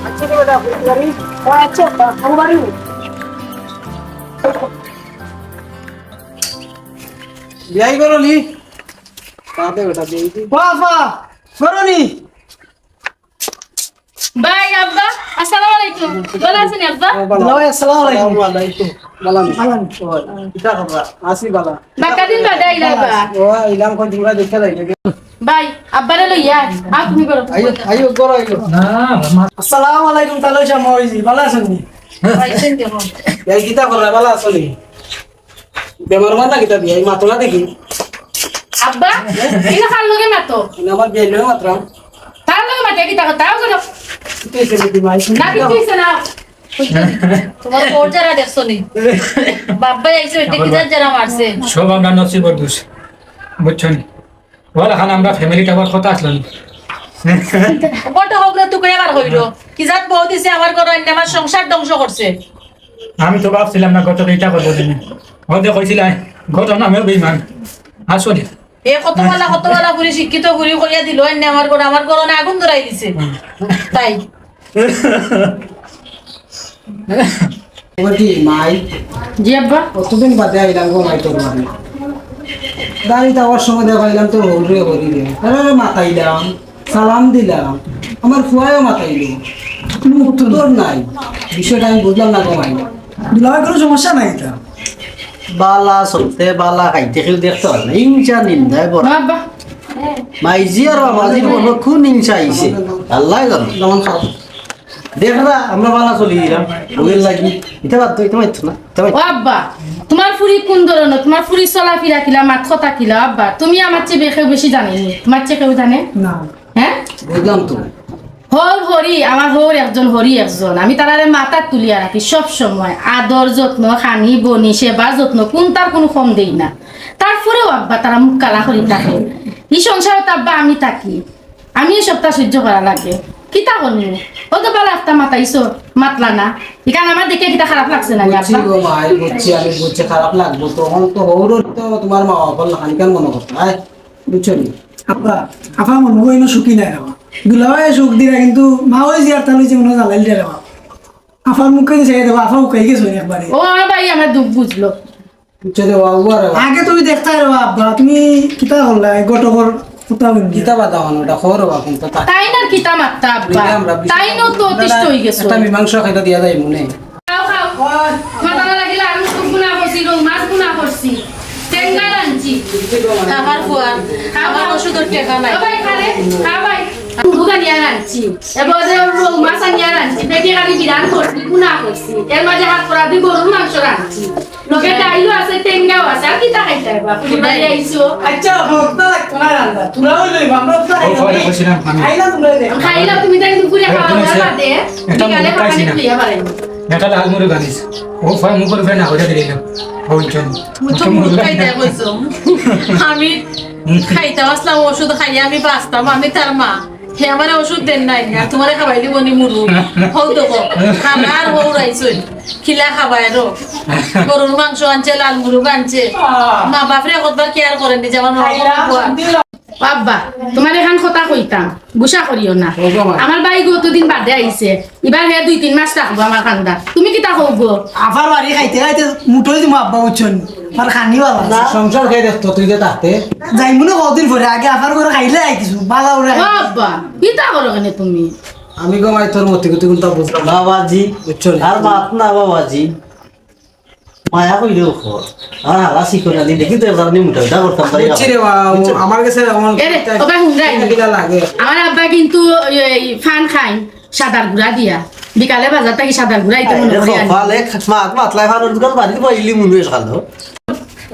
আচ্ছা রে বেটা, বুঝলি? ও আচ্ছা, বা-, আমার বাড়ি। বিয়াই করো নি? বাদে বেটা, বিয়াই দি। বাবা, করো নি? ভাই, আব্বা, আসসালামু আলাইকুম। ভালা আছইন, আব্বা? ভালা ভাই, আসসালামু আলাইকুম। আসসালামু আলাইকুম। ভালা আছইন? ভালা আছইন। কিতা খবর? আছি ভালা। বাক্কা দিন বাদে আইলা, আব্বা। ও, আইলাম, কই তোমরা দেখতে যাই নাকি? ভাই, আব্বারে লইয়া, আও তুমি করো। আইও, আইও, করো, আইও। না, মা- আসসালামু আলাইকুম, তালই শাহ মহাজি, ভালা আছইন নি? ভাই, চিনতে হবে। এই কিতা খবর? ভালা আছো নি? বেমার মার না কিতা বিয়াই, মাতো না দেখি। আব্বা, ইনো কার লগে মাতো? ইনো আমার বিয়াই লগে মাতরাম। তার লগে মাতে কিতা কথা? আও করো। কিতা হইছে রে দিমাই? না, কিচ্ছু হইছে না। তোমার বউর যারা দেখছো নি? বাবা আইছে, ওইটা কি যার যারা মারছে? সব আমরা নসিবর দোষ। বুঝছো নি? বল, এখন আমরা ফ্যামিলিটা আবার কথা আসলো নি। বটে হোক না, তুই এবার হইল। কি জাত বউ দিছে আমার ঘরে, এনে আমার সংসার ধ্বংস করছে। আমি তো ভাবছিলাম না ঘটক এটা করবো তুমি। হতে কইছিলাই, ঘটক না, আমিও বেইমান। আসলে। এ কত বালা, কত বালা ফুরি শিক্ষিত ফুরি করিয়া দিল, এনে আমার ঘরে, আমার ঘরে না আগুন ধরাই দিছে। হুম। তাই। ওটি মাই। জি আব্বা। কতদিন বাদে আইলাম গো মাই তোর বাড়ি। গাড়িত আওয়ার সময় দেখা পাইলাম তোর হৌরে হরি রে। আরে রে মাতাইলাম। সালাম দিলাম, আমার ফুয়ায়ও মাতাইলো। কোনো উত্তর নাই। বিষয়টা আমি বুঝলাম না গো মাই। দুলাভাই, কোনো সমস্যা নাই এটা। বালা চলতে, বালা খাইতে, কেউ দেখতে পারে না। হিংসা নিন্দায় ভরা। বাবা। মাইজি আর বাবাজির মধ্যে কোন হিংসা আইছে? আল্লাহ জানে। যেমন খাও। দেখরা, আমরা বালা চলি দিলাম। ওদের লাগি। এটা বাদ দাও, এটা মাইতো না। এটা মাইতো ও না। আব্বা, তোমার ফুরি কোন ধরনের? তোমার ফুরি চলাফিরা কিলা, মাত কথা কিলা? আব্বা, তুমি আমার চেয়ে বে-, কেউ বেশি জানো নি? তোমার চেয়ে কেউ জানে? না। হ্যাঁ? বুঝলাম তো। হৌর হরি, আমার হৌর একজন, হরি একজন। আমি তারারে মাথাত তুলিয়া রাখি সব সময়। আদর, যত্ন, খানি, বনি, সেবা, যত্ন, কোনটার কোনো কম দেই না। তারপরেও আব্বা তারা মুখ কালা করি থাকে। এই সংসারত আব্বা আমি থাকি। আমি এই সবটা সহ্য করা লাগে। কিতা করমু? ও তো বালা একটা মাতাইছো, মাতলা না। ইখান আমার দেখে কিতা খারাপ লাগছে না নি বুঝছি আব্বা? গো মাই, বুঝছি, আমি বুঝছি, খারাপ লাগবো। তখন তো হৌর তো তোমার মা বাবার লাখান কেন মনে করতে, হ্যাঁ? বুঝছো নি? আব্বা, আফা মনে হয় না সুখী নাই বাবা। দুলাভাই সুখ দিরা কিন্তু মা ওই যে আর তাহলে যে মনে হয় জ্বালাইল রে বাবা। আফার মুখে যে চাই দেবো, আফা উকাই গেছে একবারে। ও আমার ভাই আমার দুঃখ বুঝলো। বুঝছো রে বাবা, উবা রে বাবা। আগে তুমি দেখতে রে বাবা, আব্বা, তুমি কিতা করলা? এই ঘটকর কিতা বাদা হন ওটা খবর হবা কিন্তু তা- তাইন আর কিতা মাততা আব্বা? বুঝলাম, আমরা বুঝলাম। তাইনও তো অতিষ্ঠ অইগেছে। একটা মীমাংসা খাইটা দিয়া যাই মনে। খাও, খাও। মাথা না লাগিলে আমি খুব গুণা করছি, রৌ মাছ গুণা করছি। টেঙ্গা রানছি। আমার ফুয়া, আমার ওষুধর টেকা নাই। ও ভাই, খা রে, খা ভাই। বুগা নিয়া রানছি। এবার যে রৌ মাছ আনিয়া রানছি। দেখি খালি বিরান করছি, গুণা করছি। এর মাঝে হাত করা দি গরুর মাংস রানছি। লগে ডাইলও আছে, টেঙ্গাও আছে। আর কিতা খাইতায় বা? ফুলি বাড়ি আইছো। আচ্ছা, ভক্ত লাগতো না রান্দা। তোরা ওই লইবা, আমরা তো ও, খাইলাম। পরে বসিলাম আমি। খাইলাম তোমরা দে। খাইলাম তুমি তাই দুপুরে খাওয়া দাওয়া বাদে। একটা বিকালে মুখ খাইছি খাওয়া না। লইয়া বাড়াই। একটা লাল মুরগ আনিস। ও ফয় মুখর উপরে না হইয়া দিলাম। বলছেন। মুঠো মুরগ খাইতে কইছো। আমি খাইতে আসলাম, ওষুধ খাইয়া আমি বাঁচতাম, আমি তার মা। হে আমারে ওষুধ দেন নাই না, তোমারে খাবাই দিব নি মুরু। হল তো গো, খাবার হৌ রাইছই। খিলা খাবায় রো। গরুর মাংস আনছে, লাল মুরগ আনছে। মা বাপরে কতবার কেয়ার করেন নি, যে আমার মা বাবা। আব্বা, তোমার এখান কথা কইতাম, গুসা করিও না। ও বাবা। আমার ভাই গো অতদিন বাদে আইছে, এবার হে দুই তিন মাস থাকবো আমার কান্দা। তুমি কিতা কও গো? আফার বাড়ি খাইতে খাইতে মুঠোই দিমু আব্বা, বুঝছো নি? আমার খানি বালা আছে। সংসার খাই দেখতো তুই যে থাকতে। যাই মনে কদিন পরে আগে আফার করে খাইলে আই কিছু বালা উড়ে। ও আব্বা, কিতা করো কেনে তুমি? আমি গো মাই তোর মতি গতি কোনটা বুঝলাম না। বাবাজি, বুঝছো নি? আর মাত না বাবাজি। মায়া কইলেও কর। আর হালা শিখো না, দেখি তো এবার আমি মোটা মোটা করতাম পারি। বুঝছি রে বাবা, ও বুঝছো? আমার কাছে এমন এরে, ও ভাই, হুনরাই। কিলা লাগে। আমার আব্বা কিন্তু ওই, ওই ফান খাইন সাদার গুড়া দিয়া। বিকালে বাজার থাকি সাদার গুড়া আইতে মনে আরে করি আনি। কপালে মাত মাতলাই ফানোর দোকান বাড়ি বইলি মনে হয় খালো।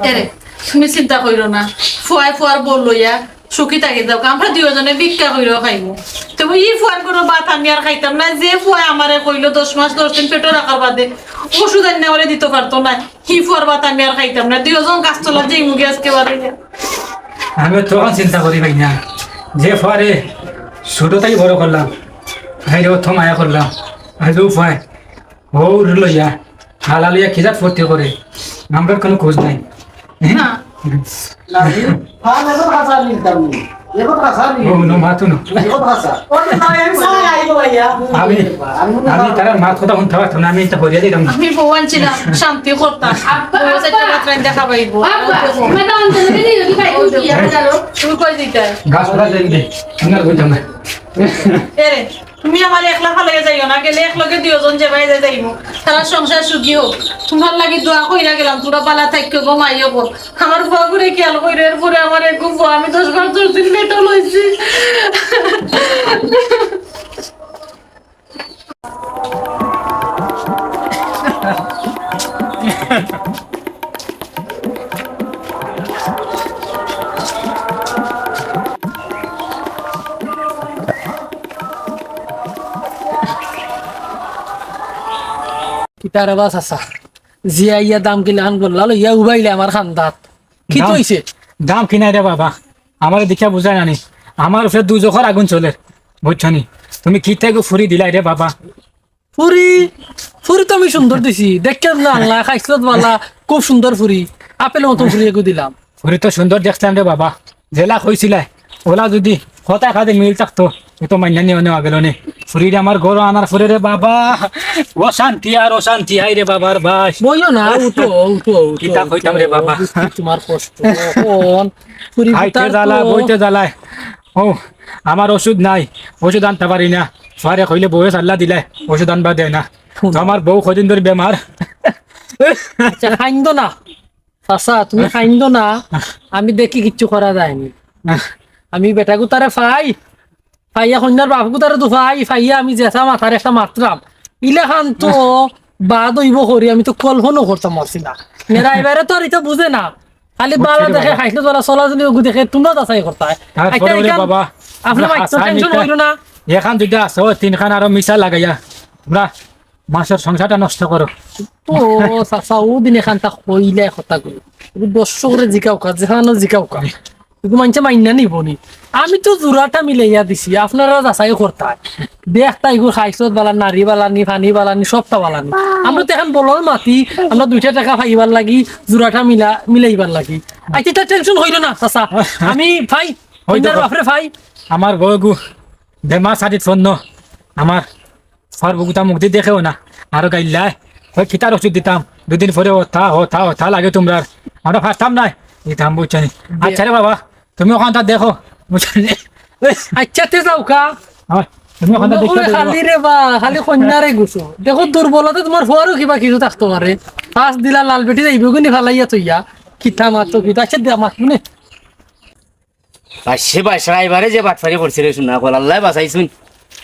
এরে, তুমি চিন্তা কইরো না। ফুয়ায় ফুয়ার বউ লইয়া সুখী থাকি যাও। আমরা দুইজনে ভিক্ষা কইরো খাইমু। তবে ই ফুয়ার কোনো ভাত আমি আর খাইতাম না। যে ফুয়ায় আমারে কইলো দশ মাস দশ দিন পেটো রাখার বাদে ওষুধ আনিয়া আমারে দিতে পারতো না। হি ফুয়ার ভাত আমি আর খাইতাম না। দুইজন গাছতলা যেই মুখে আজকে বাড়ি। আমি তখন চিন্তা করি ভাই না, যে ফুয়ারে ছোট থাকি বড় করলাম, ভাইরে অত মায়া করলাম, আজ ও ফুয়ায় হৌর লইয়া, হালা লইয়া কি জাত ফুর্তি করে, আমরার কোনো খোঁজ নাই। না। না, রে, ফান এখন কাঁচা নিতাম নি। এখন কাঁচা নি। ও, নো, মাথু নো। এখন কাঁচা। ওকে, না, আমি সারা আইবো ভাইয়া। আমি, আমি আমি তার মাত কথা শুনতে পারতাম না, আমি এটা করিয়া দিতাম না। আমি বউ আনছি না, শান্তি করতাম। আব্বা, বউ চাইতে আব্বা। রাত রাইন্দা খাবাইবো। আব্বা, মানে অন্তরে নেই, ওকে ভাই, তুমি কি হাজারো? তুমি কই দিতায়? গাছ কাটা দেন দে, আমি আর বলতাম না। এরে, তুমি আমার একলা ফালাইয়া যাইও না, গেলে এক লগে দুইজন যেবায় যাই যাইমু। তারা সংসার সুখী হোক। তোমার লাগি দোয়া কইরা গেলাম, তোরা বালা থাকিও গো, মাইও গো। আমার ফুয়া ঘুরে খেয়াল কইরো, এরপরে আমার এক ফুয়া, আমি দশ বার দশ দিন পেটো লইছি। কিতা রে বা চাচা, জিয়া ইয়া দাম কিলাখান করলা, লইয়া উবাইলে আমার খান্দাত। কিতা দাম? অইছে? দাম কিনাই রে বাবা, আমারে দেখিয়া বুঝায় না নি, আমার উপরে দুজখর আগুন চলের, বুঝছো নি? তুমি কিতা গো ফুরি দিলায় রে বাবা? ফুরি, ফুরি তো আমি সুন্দর দিছি, দেখে না আল্লাহ, খাইছলত বালা, খুব সুন্দর ফুরি, আপেল মতন ফুরি এগু দিলাম। ফুরি তো সুন্দর দেখছিলাম রে বাবা, যেলা কইছিলায়, ওলা যদি কথা কাজে মিল থাকতো, ও তো মাইনা নিয়ে অনে আগেল নে। ফুরি রে আমার ঘর আনার ফুরি রে বাবা, অশান্তি আর অশান্তি, হায় রে বাবার বাস। বইও না, উঠো, উঠো, উঠো, কিতা উঠো, কইতাম রে বাবা? বুঝছি তোমার কষ্ট। এখন ফুরি খাইতে ফুতার জ্বালা, তো বইতে জ্বালায়। ও, আমার ওষুধ নাই, ওষুধ আনতে পারি না। ফুয়ারে কইলে বউয়ে সাল্লা দিলে ওষুধ আনবা দেয় না। তো আমার বউ কদিন ধরে বেমার। আচ্ছা, খাইন্দ না। চাচা, তুমি খাইন্দ না। আমি দেখি কিচ্ছু করা যায়নি। আমি বেটাগুতারে ফাই, ফাইয়া কইন্যার বাপগুতারে তো ফাই, ফাইয়া আমি যেতা মাতার একটা মাতরাম। ইলাখান তো বাদ অইবো করি, আমি তো কল্পনাও করতাম পারছি না। মেয়েরা এবারে তো আর ইতা বুঝে না। খালি বালা দেখে, খাইছলত বালা, চলাচলি ওগু দেখে, তোমরা যাচাই করতায়। তারপরে আচ্ছা, ওরে এখান বাবা, আপনি মাইক তো হাসাই টেনশন নিতা। অইল না। এখান দুইটা আছে, ওই তিনখান আরো মিশা লাগাইয়া তোমরা মানষর সংসারটা নষ্ট করো। ও চাচা, ও দিন এখানতা কইলে কথা কই। দর্শকরে জিকাও কা, যেখানো জিকাও কা। এগু মানষে মাইন্না নিবো নি? আমি তো জুড়াটা মিলাইয়া দিছি, আপনারা যাচাই করতায়। দেখতায় এগু খাইছলত বালা, নাড়ি বালা নি, ফানি বালা নি, সবটা বালা নি। আমরা তো এখন বলর মাতি, আমরা দুইটা টেকা পাইবার লাগি, জুড়াটা মিলা-, মিলাইবার লাগি। আচ্ছা, ইতা টেনশন অইল না, চাচা। আমি ফাই, ওই দেখো। বাপরে ফাই। আমার বউগু বেমার সাদিত ফোন, আমার ফার বুকুতা মুখ দি দেখেও না, আরো গাইল্লায়। ওই কিতার ওষুধ দিতাম, দুদিন পরে অতা, অতা, অতা লাগে তোমরার। আমরা পারতাম নায়, দিতাম বুঝছো নি। আচ্ছা রে বাবা, তুমি ওখানতা দেখো, বুঝলে? আচ্ছা, তে যাও কা। হয়, তুমি ওখানে দেখতে ওরে দেবে। খালি রে বা, খালি কন্যারে গুছো। দেখো, দুর্বলতা তোমার ফুয়ারও কিবা কিছু থাকতো পারে। পাঁচ দিলা লাল বেটি যাইব গুনি ফালাইয়া থইয়া। কিতা মাত তো কিতা। আচ্ছা, দিয়া মাত শুনে। পাশে পাশে রাইবারে যে বাটফারি করছে রে, শুনা কল, আল্লাহ বাঁচাইছুন।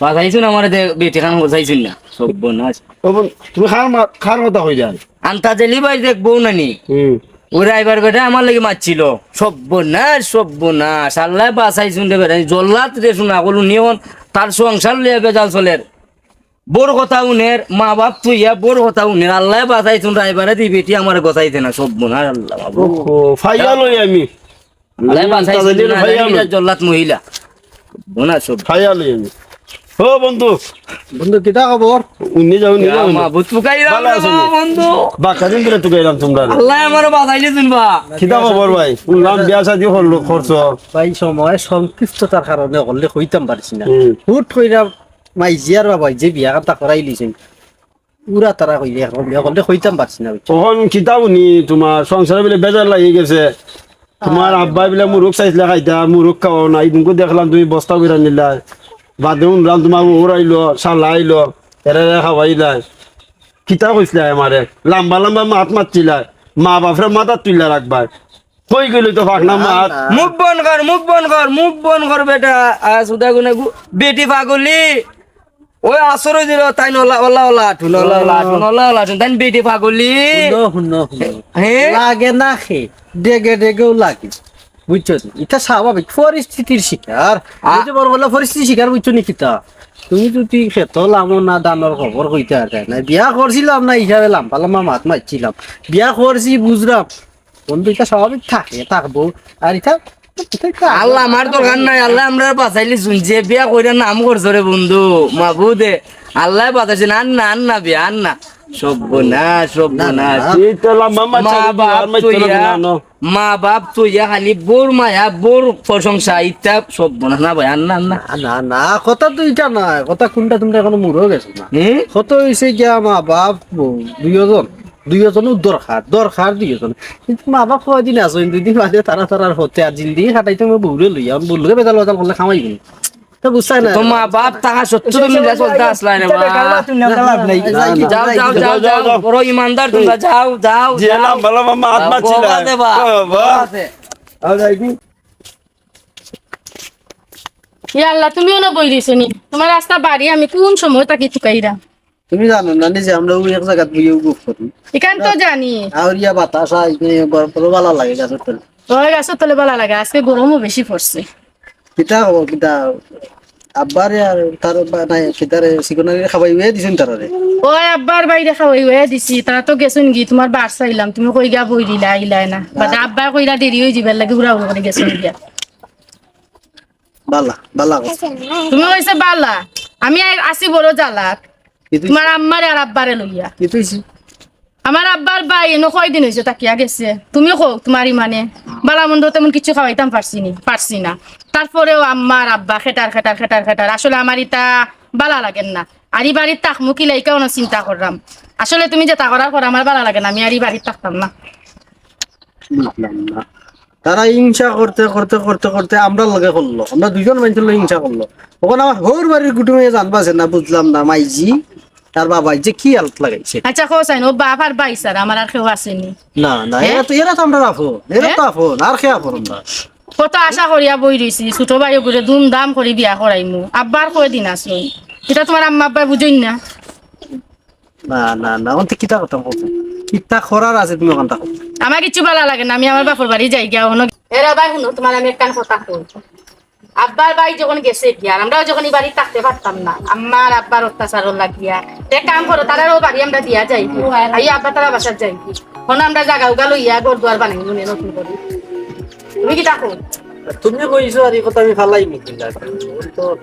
বাঁচাইছুন আমারে দে, বেটি খান বাঁচাইছুন না। সর্বনাশ। ও বোন, তুমি খার মা-, খার কথা কই যান? আন্তাজেলি ভাই দেখ বউ নানি। হুম। ওই রাইবার বেটা আমার লাগি মারছিল। সর্বনাশ, সর্বনাশ। আল্লাহ বাঁচাইছুন রে বেটা। জল্লাদ রে শুনা কল, উনি এখন তার সংসার লইয়া বেজাল চলের। বউর কথা উনের, মা বাপ তুইয়া বউর কথা উনের। আল্লাহ বাঁচাইছুন রাইবারে দি বেটি আমার গছাইতে না। সর্বনাশ আল্লাহ বাবু। ওহো, ফাইয়া লই আমি। আল্লাহ বাঁচাইছুন তাদের না, ভাই জানি আমি। কিনা জল্লাদ মহিলা। বোনা সব। ফাইয়া লই আমি। ও বন্ধু। বন্ধু, কিতা খবর? উনি যাও, উনি ইয়া যাও। মাবুদ, তুকাইরাম ভালো রে আছেন? বাবা বন্ধু। বাক্কা দিন ধরে তুকাইরাম তোমরা। আল্লাহ আমারে বাঁচাইলে দিন বা। কিতা খবর ভাই? শুনলাম বিয়া শাদি করলো, করছো। ভাই, সময় সংক্ষিপ্ততার কারণে হকলরে কইতাম পারছি না। হুম। হুট কইরা মাইজিয়ার বাবা যে বিয়া কথা করাই লিছেন, উরা তারা কইলে এখন বিয়া করলে কইতাম পারছি না, বুঝছো? তখন কিতা উনি তোমার সংসারে বলে বেজার লাগি গেছে। তোমার আব্বায় বলে মুরুক চাইছিলে খাইতা, মুরুক খাও না। ইদিনকু দেখলাম তুমি বস্তা কইরা নিলা। বাদে শুনলাম তোমার বউর আইলো, শালা আইলো, এরা এরা খাওয়াইলাই। কিতা কইছিলা আমারে? লম্বা লম্বা মাত মাতছিলা। মা বাপরে মাথাত তুইলা রাখবায়। কই গেল তো ফাকনা মাত? মুখ বন্ধ কর, মুখ বন্ধ কর, মুখ বন্ধ কর বেটা। আ, সুদা গুনে গু-, বেটি পাগলি। ওই আসর দিল, তাই নলা, ওলা, ওলা, আঠুন, ওলা, ওলা, আঠুন, ওলা, ওলা, আঠুন, তাই বেটি পাগলি। হুনো, হুনো, হুনো। হে? লাগে না খে, ডেগে ডেগেও লাগে। বুঝছো নি? ইটা স্বাভাবিক পরিস্থিতির শিকার। আ- এই যে বড় বড় পরিস্থিতির শিকার, বুঝছো নি কিতা? তুমি যদি খেতো লামো না, দানোর খবর কইতে আর যায় না। বিয়া করছিলাম না হিসাবে লাম্বা লাম্বা মাত মারছিলাম। বিয়া করছি বুঝলাম। বন্ধু, ইটা স্বাভাবিক থাকে, থাকবো। আর ইটা, ইটা, ইটা আল্লাহ আমার দরকার নাই, আল্লাহ আমরা বাঁচাইলি শুনছে। বিয়া কইরা নাম করছো রে বন্ধু, মাবুদে। আল্লাহ বাঁচাইছে না, আর না, আর না বিয়া, আর না। সর্বনাশ, না, না, সর্বনাশ। না। এই তো লাম্বা মাত মা চালিয়ে বাপ আর মাত তো চলে ইয়া, না, না। মা বাপ তো ইয়া খালি বউর মায়া, বউর প্রশংসা, ইতা সর্বনাশ না ভাই, আর না, আর না। না, না, না, কথা তো ইটা না, কথা কোনটা তোমরা এখনো মুড়ো গেছো না। হুম? কত হইছে গিয়া মা বাপ বউ দুইজন, দুইজনও দরকার, দরকার দুইজন। কিন্তু মা বাপ কয়দিন আছো, দুই দিন বাদে তারা তারার হতে আর জিন্দেগি কাটাইতে আমি বউরে লইয়া, আমি বউরে বেতাল বেতাল করলে খামাইবি। তো বুঝছাই না। তো মা বাপ থাকা সত্ত্বেও তুমি যা চলতে আসলাই রে মা। যাও, যাও, যাও, যাও, যাও। বড় ইমানদার তোমরা, যাও, যাও, যে যাও। লাম্বা লাম্বা মাত মারছিলা। বাবা। বাবা। আর যাই কি? ইয়া আল্লাহ, তুমিও না বই দিছো নি? তোমার রাস্তা বাড়ি আমি কোন সময় তাকি তুকাইরা? তুমি জানো না নিজে আমরা ওই এক জায়গাত বইয়া গপ করি। এখান তো জানি। আর ইয়া বাতাস আই, বড় ভালা লাগে গাছের তলে। ওই গাছের তলে ভালা লাগে, আজকে গরমও বেশি পড়ছে। কিতা হবো, কিতা? আব্বারে আর তার বা-, নাই, কিতারে, সিকনারে খাবাই হয়ে দিছেন তারারে। ওই আব্বার বাইরে খাবাই হয়ে দিছি, তারা তো গেছেন গি, তোমার বার চাইলাম, তুমি কই গিয়া বই দিলা, আইলায় না। বাদে আব্বা কইরা দেরি হয়ে যাবার লাগি, উড়া উড়া করে গেছেন গিয়া। বালা, বালা কথা। তুমি কইছে বালা, আমি আই-, আছি বড় জ্বালাত। কি তুই? তোমার আম্মারে আর আব্বারে লইয়া। কি তুই? আমার আব্বার ভাই এনো কয়দিন হইছে থাকিয়া গেছে। তুমি কও, তোমার ইমানে বালা মন্দ তেমন কিছু খাওয়াইতাম পারছি নি, পারছি না। তারপরেও আম্মার আব্বা খেটার, খেটার, খেটার, খেটার। আসলে আমার ইতা বালা লাগের না। আর ই বাড়িত থাকমু কি লাইকা অনো চিন্তা করলাম। আসলে তুমি যেতা করার করো, আমার বালা লাগে না। আমি আর ই বাড়িত থাকতাম না। বুঝলাম না। তারা হিংসা করতে, করতে, করতে, করতে আমরার লগে করলো। আমরা দুইজন মানুষের লগে হিংসা করলো। তখন আমার হউর বাড়ির কুটুমে জানবা আছে না, বুঝলাম না, মাইজি। তার বাবায় যে কি আলত লাগাইছে। আচ্ছা, কও চাইন, ও বাপ আর ভাই ছাড়া আমার আর কেউ আছেনি? না, না, হ্যাঁ? এরা তো, এরা তো আমরার আপন, এরা তো হ্যাঁ? আপন, আর কে আপন আমরা? কত আশা করিয়া বই রইছি, ছোট ভাই ওগুরে ধুমধাম করি বিয়া করাইমু, আব্বার কয়দিন আছইন, ইটা তোমার আম্মা আব্বায় বুঝইন না? না, না, না, অন্তে কিতা কথা কও? কিতা করার আছে তুমি ওখানটা কও। আমার কিচ্ছু বালা লাগে না, আমি আমার বাপর বাড়ি যাই গিয়া, অনো। এরা ভাই, হুনো, তোমার আমি একখান কথা কই। আব্বার ভাই যখন গেছে গিয়া, আর আমরাও যখন ই বাড়িত থাকতে পারতাম না, আম্মার আব্বার অত্যাচারর লাগিয়া, এক কাম করো, তারারও বাড়ি আমরা দিয়া যাই, আইয়া আব্বা তারা বাসাত যাই, অনো আমরা জাগা উগা লইয়া ঘর দুয়ার বানাই মনে নতুন করি। তুমি কিতা কও? তুমি কইছো আর ই কথা আমি ফালাই নিকি না? তো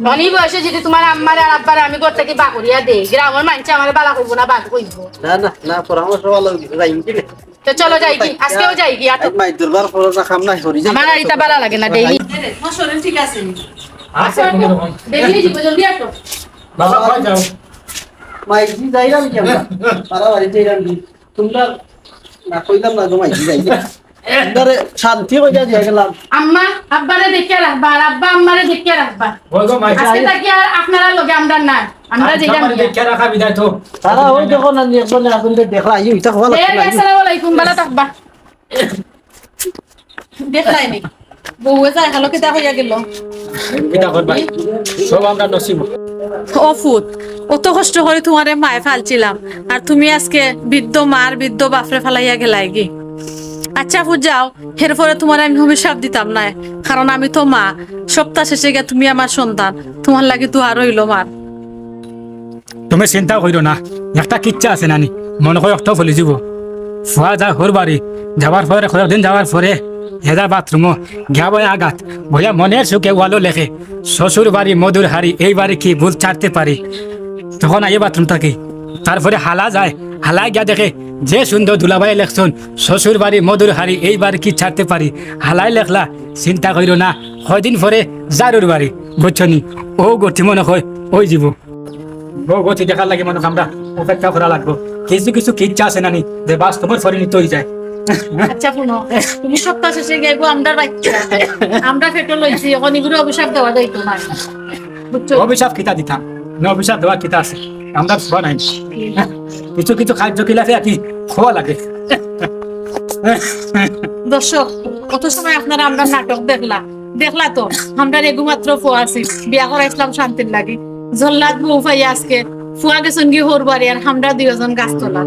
ধনী বয়সে যদি তোমার আম্মারে আর আব্বারে আমি ঘর থাকি বার করিয়া দেই, গ্রামর মানষে আমারে বালা কইবো না, বাদ কইবো। না, না, না, পরামর্শ ভালা হইছে, যাই কি না? তো চলো যাই কি, আজকেও যাই কি, আটো। মাই দুর্বার করো না, কাম নাই, হরি যাই। আমার আর ইতা বালা লাগে না, দেই। তোমার শরীর ঠিক আছে নি? আছে, আটো। দেরি হয়ে যাবো, জলদি আটো। বাবা, কই যাও? মাই, কি যাইলাম কি আমরা? পাড়া বাড়ি যাইলাম কি? তোমরা না কইলাম না গো, মাই, কি যাই? একবারে শান্তি কইরা দিয়া গেলাম। আম্মা, আব্বারে দেখিয়া রাখবা, আর আব্বা আম্মারে দেখিয়া রাখবা। ওই গো, মাইশা। আজকে থাকি আর আপনারার লগে আমরা নাই, আমরা আচ্ছা, যাইতাম আমারে গিয়া। দেখিয়া রাখা বিদায় তো। তারা ওই দেখো না, নি একবার না, এখন তো দেখলা, এই ইটা হওয়া লাগছে না। আসসালামু আলাইকুম, ভালো থাকবা। দেখলাইনি? বউয়ে যায়, হ্যালো, কিতা কইয়া গেল? কিতা করবা? সব আমরা নসিব। ও ফুত, অত কষ্ট করি তুমারে মায়ে ফালছিলাম, আর তুমি আজকে বৃদ্ধ মার বৃদ্ধ বাপরে ফালাইয়া গেলায়গি। আচ্ছা ফুত, যাও, এরপরে তুমারে আমি অভিশাপ দিতাম নায়, কারণ আমি তো মা। সপ্তাহ শেষে গিয়া তুমি আমার সন্তান, তুমার লাগি দোয়া রইলো মার। তুমি চিন্তা কইরো না, একটা কিচ্ছা আছে নানি, মনো কয় অক্ত ফলি যিবো। ফুয়া যায় হউর বাড়ি, যাওয়ার পরে, কয়েকদিন যাওয়ার পরে, হে যায় বাথরুমো, গিয়া বয় আগাত, বইয়া মনের সুখে ওয়ালো লেখে, "শ্বশুর বাড়ি মধুর হাড়ি, এই বাড়ি কি ভুল ছাড়তে পারি।" তখন আইয়ে বাথরুম থাকি, তারপরে হালা যায়, হালায় গিয়া দেখে, যে সুন্দর দুলাভাই লেখছইন, "শ্বশুর বাড়ি মধুর হাড়ি, এই বাড়ি কি ছাড়তে পারি।" হালায় লেখলা, চিন্তা কইরো না, কয়দিন পরে যার হউর বাড়ি, বুঝছো নি? ও গতি মনো কয়, ওই যিবো। বউ গতি দেখার লাগি মনো আমরা অপেক্ষা করা লাগবো। কিছু কিছু কিচ্ছা আছে নানি, যে বাস্তবর পরিণত হয়ে যায়। আচ্ছা, হুনো, তুমি সপ্তাহ শেষে গেগো, আমরা বাচ্চা, আমরা পেটো লইছি, এখন এগুলো অভিশাপ দেওয়া যাইতো না, বুঝছো? অভিশাপ কিতা দিতাম? না, অভিশাপ দেওয়া কিতা আছে? আমরা শোয়া নাই। কিছু কিছু কার্যকলাপে আর কি খোয়া লাগে। দর্শক, কত সময় আপনারা আমরা নাটক দেখলা, দেখলা তো, আমরা রেগুমাত্র ফুয়া আছি, বিয়া করাইছিলাম শান্তির লাগি। জল্লাদ বউ পাইয়া আজকে ফুয়া গেছইন গি হউর বাড়ি, আর আমরা দুইজন গাছতলা।